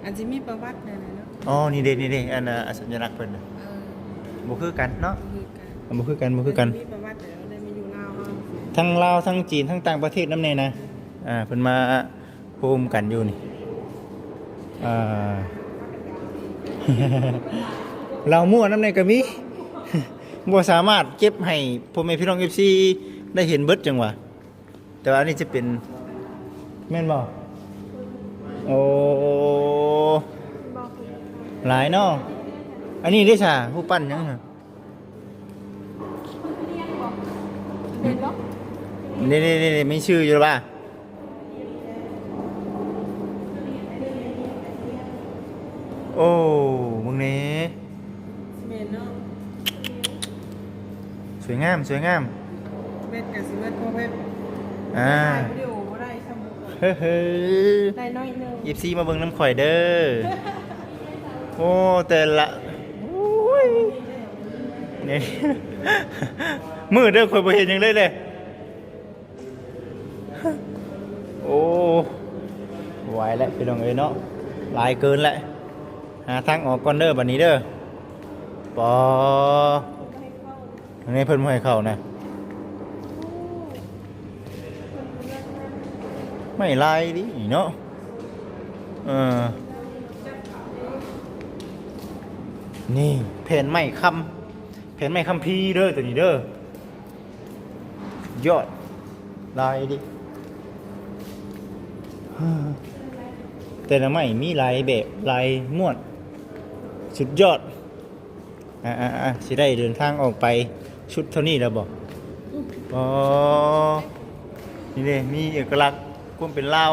ອາດຈະມີປະຫວັດແນວນັ້ນເນາະ ອໍ ນີ້ເດ້ ນີ້ເດີ ອັນ ອາ ສັນຍະລັກເພິ່ນ ເອີ ບໍ່ຄືກັນເນາະ ບໍ່ຄືກັນ ບໍ່ຄືກັນ ບໍ່ຄືກັນ ມີປະຫວັດແລ້ວໄດ້ມາຢູ່ລາວເຮົາ ທັງລາວ ທັງຈີນ ທັງຕ່າງປະເທດນຳແດ່ນະ ອ່າ ເພິ່ນມາ ໂຮມກັນຢູ່ນີ້ ອ່າ ເຫຼົ້າມົ້ວນຳແດ່ກໍມີ ບໍ່ສາມາດເກັບໃຫ້ພໍ່ແມ່ພີ່ນ້ອງເອັຟຊີໄດ້ເຫັນເບິດ ຈັ່ງຫວະ ແຕ່ວ່າອັນນີ້ຈະເປັນ ແມ່ນບໍ່? ໂອ້ ຫຼາຍເນາະ ອັນນີ້ເດ້ຊະ ຮູບປັ້ນຫຍັງຫະ? ເດ້ໆໆໆ ມີຊື່ຢູ່ລະວ່າ ໂອ້ ເບິ່ງແດ່ ແມ່ນເນາະ ສວຍງາມ ສວຍງາມ ແມັດກໍຊິເບິດພໍແມັດ ອ່າ ຖ່າຍວິດີໂອບໍ່ໄດ້ຊ້ຳ ເຮີໆ ໄດ້ໜ້ອຍໜຶ່ງ ເອັຟຊີມາເບິ່ງນຳຂ້ອຍເດີ ໂອ້ ແຕ່ລະ ໂອ້ຍ ນີ້ ມືດເດີ ຂ້ອຍບໍ່ເຫັນຫຍັງເລີຍເດ້ ໂອ້ ບໍ່ໄຫວແລ້ວພີ່ນ້ອງເອີຍເນາະ ຫຼາຍເກີນແລ້ວ ຫາທາງອອກກ່ອນເດີບັດນີ້ເດີ ປໍ ອັນນີ້ເພິ່ນບໍ່ໃຫ້ເຂົ້ານະ ໄມ້ລາຍດີເນາະ ເອີ ນີ້ແຜ່ນໄມ້ຄຳ ແຜ່ນໄມ້ຄຳພີເດີ ໂຕນີ້ເດີ ຍອດ ຫຼາຍເດ ແຕ່ລະໄມ້ມີຫຼາຍແບບ ຫຼາຍມ້ວນ ສຸດຍອດ. ອ່າໆໆ ຊິໄດ້ເດີນທາງອອກໄປ ຊຸດເທົ່ານີ້ແລ້ວບໍ່? ອໍ ນີ້ເດ້ ມີເອກະລັກຄວາມເປັນລາວ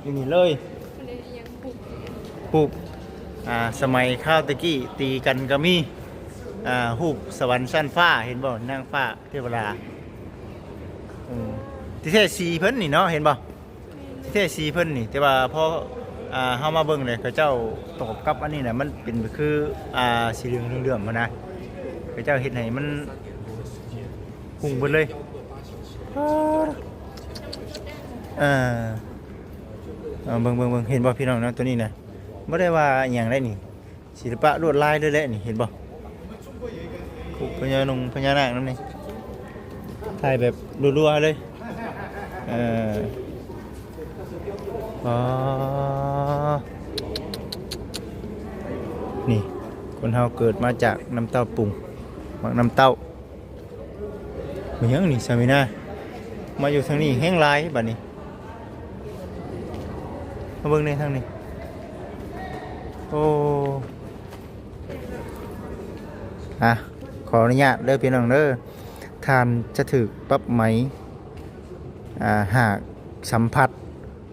ຢູ່ນີ້ເລີຍ ຮູບ ອ່າ ສະໄໝຄາວແຕ່ກີ້ຕີກັນກໍມີ ອ່າ ຮູບສະຫວັນຊັ້ນຟ້າ ເຫັນບໍ່? ນາງຟ້າເທວະດາ ອືມ ທີ່ແທ້ສີເພິ່ນນີ້ເນາະ ເຫັນບໍ່? ແທ້ສີເພິ່ນນີ້ ແຕ່ວ່າພໍ ອ່າ ເຮົາມາເບິ່ງແລ້ວ ເຂົາເຈົ້າຕອບກັບອັນນີ້ນະ ມັນເປັນຄື ອ່າ ສີເຫຼືອງເຫຼືອງໆຫັ້ນນະ ເຂົາເຈົ້າເຮັດໃຫ້ມັນຮຸ່ງເບິດເລີຍ ເອີ ເບິ່ງໆໆ ເຫັນບໍ່ພີ່ນ້ອງເນາະ ໂຕນີ້ນະ ບໍ່ໄດ້ວ່າອີ່ຫຍັງໄດ໋ນີ້. ສິລະປະລວດລາຍເລີຍແຫຼະນີ້ ເຫັນບໍ່? ພະຍານົງພະຍານາກນຳນີ້ ຖ່າຍແບບລັວໆເລີຍ ເອີ ອໍ ນີ້ ຄົນເຮົາເກີດມາຈາກນ້ຳເຕົ້າປຸງ ໝາກນ້ຳເຕົ້າ. ແມ່ນຫຍັງນີ້ ສາມີນາ ມາຢູ່ທາງນີ້ແຮງຫຼາຍບາດນີ້ ມາເບິ່ງແດ່ທາງນີ້ ໂອ້ ອ່ະ ຂໍອະນຸຍາດເດີພີ່ນ້ອງເດີ ທ່ານຈະຖືກປັບໃໝ ອ່າ ຫາກສຳຜັດ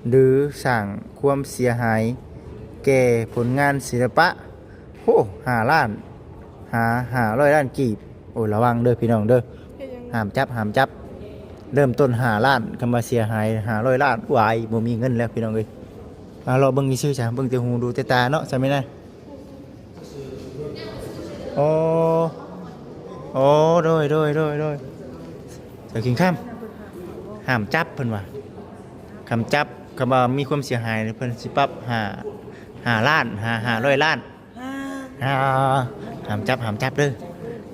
ຫຼື ສ້າງຄວາມເສຍຫາຍແກ່ຜົນງານສິລະປະ ໂອ້ ຫ້າລ້ານ ຫາ ຫ້າຮ້ອຍລ້ານກີບ. ໂອ້ ລະວັງເດີພີ່ນ້ອງເດີ ເປັນຫຍັງ? ຫ້າມຈັບ ຫ້າມຈັບ ເລີ່ມຕົ້ນຫ້າລ້ານ ຄຳວ່າເສຍຫາຍຫ້າຮ້ອຍລ້ານ ວາຍ ບໍ່ມີເງິນແລ້ວພີ່ນ້ອງເອີຍ. ມາເລາະເບິ່ງຊື່ໆ ເບິ່ງແຕ່ຫູດູແຕ່ຕາເນາະ ສາມີນາ. ໂອ້ ໂອ້ ໂດຍ ໂດຍ ໂດຍ ໂດຍ ສາວກິ່ງຄຳ ຫ້າມຈັບເພິ່ນວ່າ ຄຳຈັບ ຄຳວ່າມີຄວາມເສຍຫາຍ ເພິ່ນຊິປັບຫ້າ ຫ້າລ້ານ ຫ້າ ຫ້າຮ້ອຍລ້ານ. ຫ້າ ຫ້າມຈັບ ຫ້າມຈັບເດີ.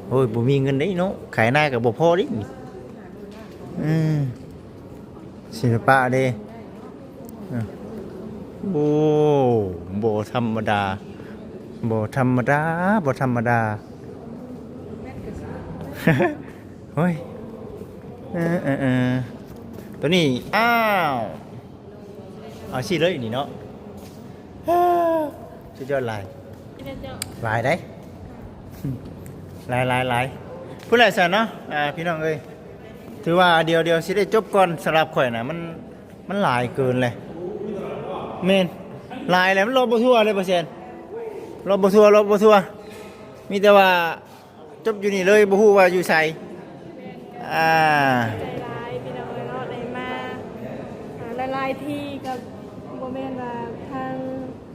ໂອ້ຍ ບໍ່ມີເງິນເດ້ເນາະ ຂາຍນາກໍບໍ່ພໍເດ້. ອືມ ສິລະປະເດ້. ເອີ ໂອ້ ບໍ່ທຳມະດາ ບໍ່ທຳມະດາ ບໍ່ທຳມະດາ. ໂອ້ຍ ເອີ ເອີ ເອີ ໂຕນີ້ ອ້າວ ເອົາຊີ້ເລີຍນີ້ເນາະ. ສຸດຍອດຫຼາຍ ຫຼາຍເດ້ ຫຼາຍ ຫຼາຍ ຫຼາຍ. ພຸ້ນແຫຼະຊັ້ນເນາະ ອ່າ ພີ່ນ້ອງເອີຍ ຖືວ່າດຽວ ດຽວຊິໄດ້ຈົບກ່ອນ. ສຳລັບຂ້ອຍນະ ມັນ ມັນຫຼາຍເກີນແຫຼະ. ແມ່ນ ຫຼາຍແຫຼະ ມັນເລາະບໍ່ທົ່ວເລີຍ ບໍ່ແຊນ ເລາະບໍ່ທົ່ວ ເລາະບໍ່ທົ່ວ. ມີແຕ່ວ່າ ຈົບຢູ່ນີ້ເລີຍ ບໍ່ຮູ້ວ່າຢູ່ໃສ. ອ່າ ໃຈຫຼາຍພີ່ນ້ອງເອີຍເນາະ ໄດ້ມາ ອ່າ ຫຼາຍໆທີ່ກໍບໍ່ແມ່ນວ່າທາງ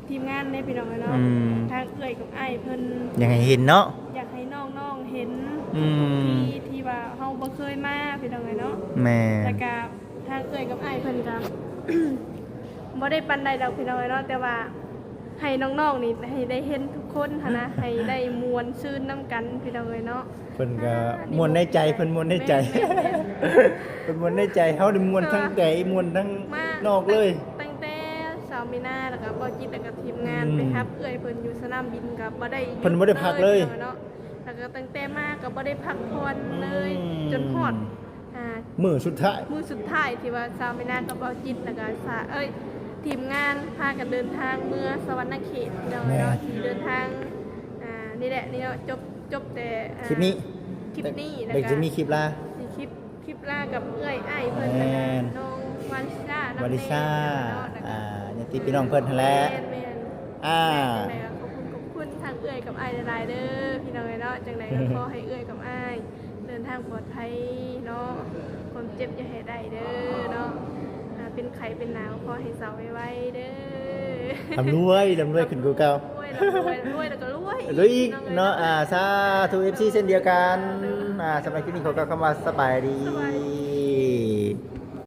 ທີມງານເດ້ພີ່ນ້ອງເອີຍເນາະ. ອືມ ທາງເອື້ອຍກັບອ້າຍເພິ່ນ ຢາກໃຫ້ເຫັນເນາະ ຢາກໃຫ້ນ້ອງໆເຫັນ ອືມ ທີ່ ທີ່ວ່າເຮົາບໍ່ເຄີຍມາພີ່ນ້ອງເອີຍເນາະ. ແມ່ນ ແລ້ວກະ ທາງເອື້ອຍກັບອ້າຍເພິ່ນກໍ ບໍ່ໄດ້ປານໃດດອກພີ່ນ້ອງເອີຍເນາະ ແຕ່ວ່າໃຫ້ນ້ອງໆນີ້ ໃຫ້ໄດ້ເຫັນທຸກຄົນຫັ້ນນະ ໃຫ້ໄດ້ມ່ວນຊື່ນນຳກັນພີ່ນ້ອງເອີຍເນາະ. ເພິ່ນກໍ ອ່າ ມ່ວນໃນໃຈ ນີ້ ເພິ່ນມ່ວນໃນໃຈ ແມ່ນໆໆ ເພິ່ນມ່ວນໃນໃຈ ເຮົາໄດ້ມ່ວນທັງໃຈ ມ່ວນທັງນອກເລີຍ. ຕັ້ງແຕ່ສາວມີນາ ແລ້ວກໍບໍ່ຈິດ ແລ້ວກໍທີມງານ ອືມ ໄປຮັບເອື້ອຍເພິ່ນຢູ່ສະໜາມບິນ ກໍບໍ່ໄດ້ ເພິ່ນບໍ່ໄດ້ພັກເລີຍ ພີ່ນ້ອງເນາະ. ແລ້ວກໍຕັ້ງແຕ່ມາກໍບໍ່ໄດ້ພັກຜ່ອນເລີຍ ອືມ ຈົນຮອດ ອ່າ ມື້ສຸດທ້າຍ ມື້ສຸດທ້າຍທີ່ວ່າສາວມີນາກັບເບົາຈິດ ແລ້ວກໍສາ ເອີຍ ທີມງານພາກັນເດີນທາງເມືອສະຫວັນນະເຂດພີ່ນ້ອງເນາະ. ແມ່ນ ທີ່ເດີນທາງ ອ່າ ນີ້ແຫຼະ ນີ້ເນາະ ຈົບ ຈົບແຕ່ ອ່າ ຄລິບນີ້ ຄລິບນີ້ ແລ້ວກໍ ແລ້ວກໍຈະມີຄລິບລາ ຊິຄລິບ ຄລິບລາກັບເອື້ອຍອ້າຍເພິ່ນ ແລ້ວກໍ ແມ່ນ ນ້ອງວາລິຊາ ວາລິຊາ ນຳແດ່ເນາະ ແລ້ວກໍ ອ່າ ຍາດຕິພີ່ນ້ອງເພິ່ນຫັ້ນແຫຼະ. ແມ່ນໆ ອ່າ ຈັ່ງໃດກໍຂອບຄຸນ ຂອບຄຸນທາງເອື້ອຍກັບອ້າຍຫຼາຍໆເດີພີ່ນ້ອງເອີຍເນາະ. ຈັ່ງໃດກໍຂໍໃຫ້ເອື້ອຍກັບອ້າຍເດີນທາງປອດໄພເນາະ ຄວາມເຈັບຢ່າໃຫ້ໄດ້ເດີເນາະ. ອ່າ ເປັນໄຂ້ເປັນໜາວຂໍໃຫ້ເຊົາໄວໆເດີ. ລ່ຳລວຍ ລ່ຳລວຍຂຶ້ນກວ່າເກົ່າ. ລວຍ ລວຍ ລວຍ ແລ້ວກໍລວຍ ລວຍອີກເນາະ. ອ່າ ສາທຸ ເອັຟຊີ ເຊັ່ນດຽວກັນ. ອ່າ ສຳລັບຄລິບນີ້ຂໍກ່າວຄຳວ່າສະບາຍດີ. ສະບາຍດີ.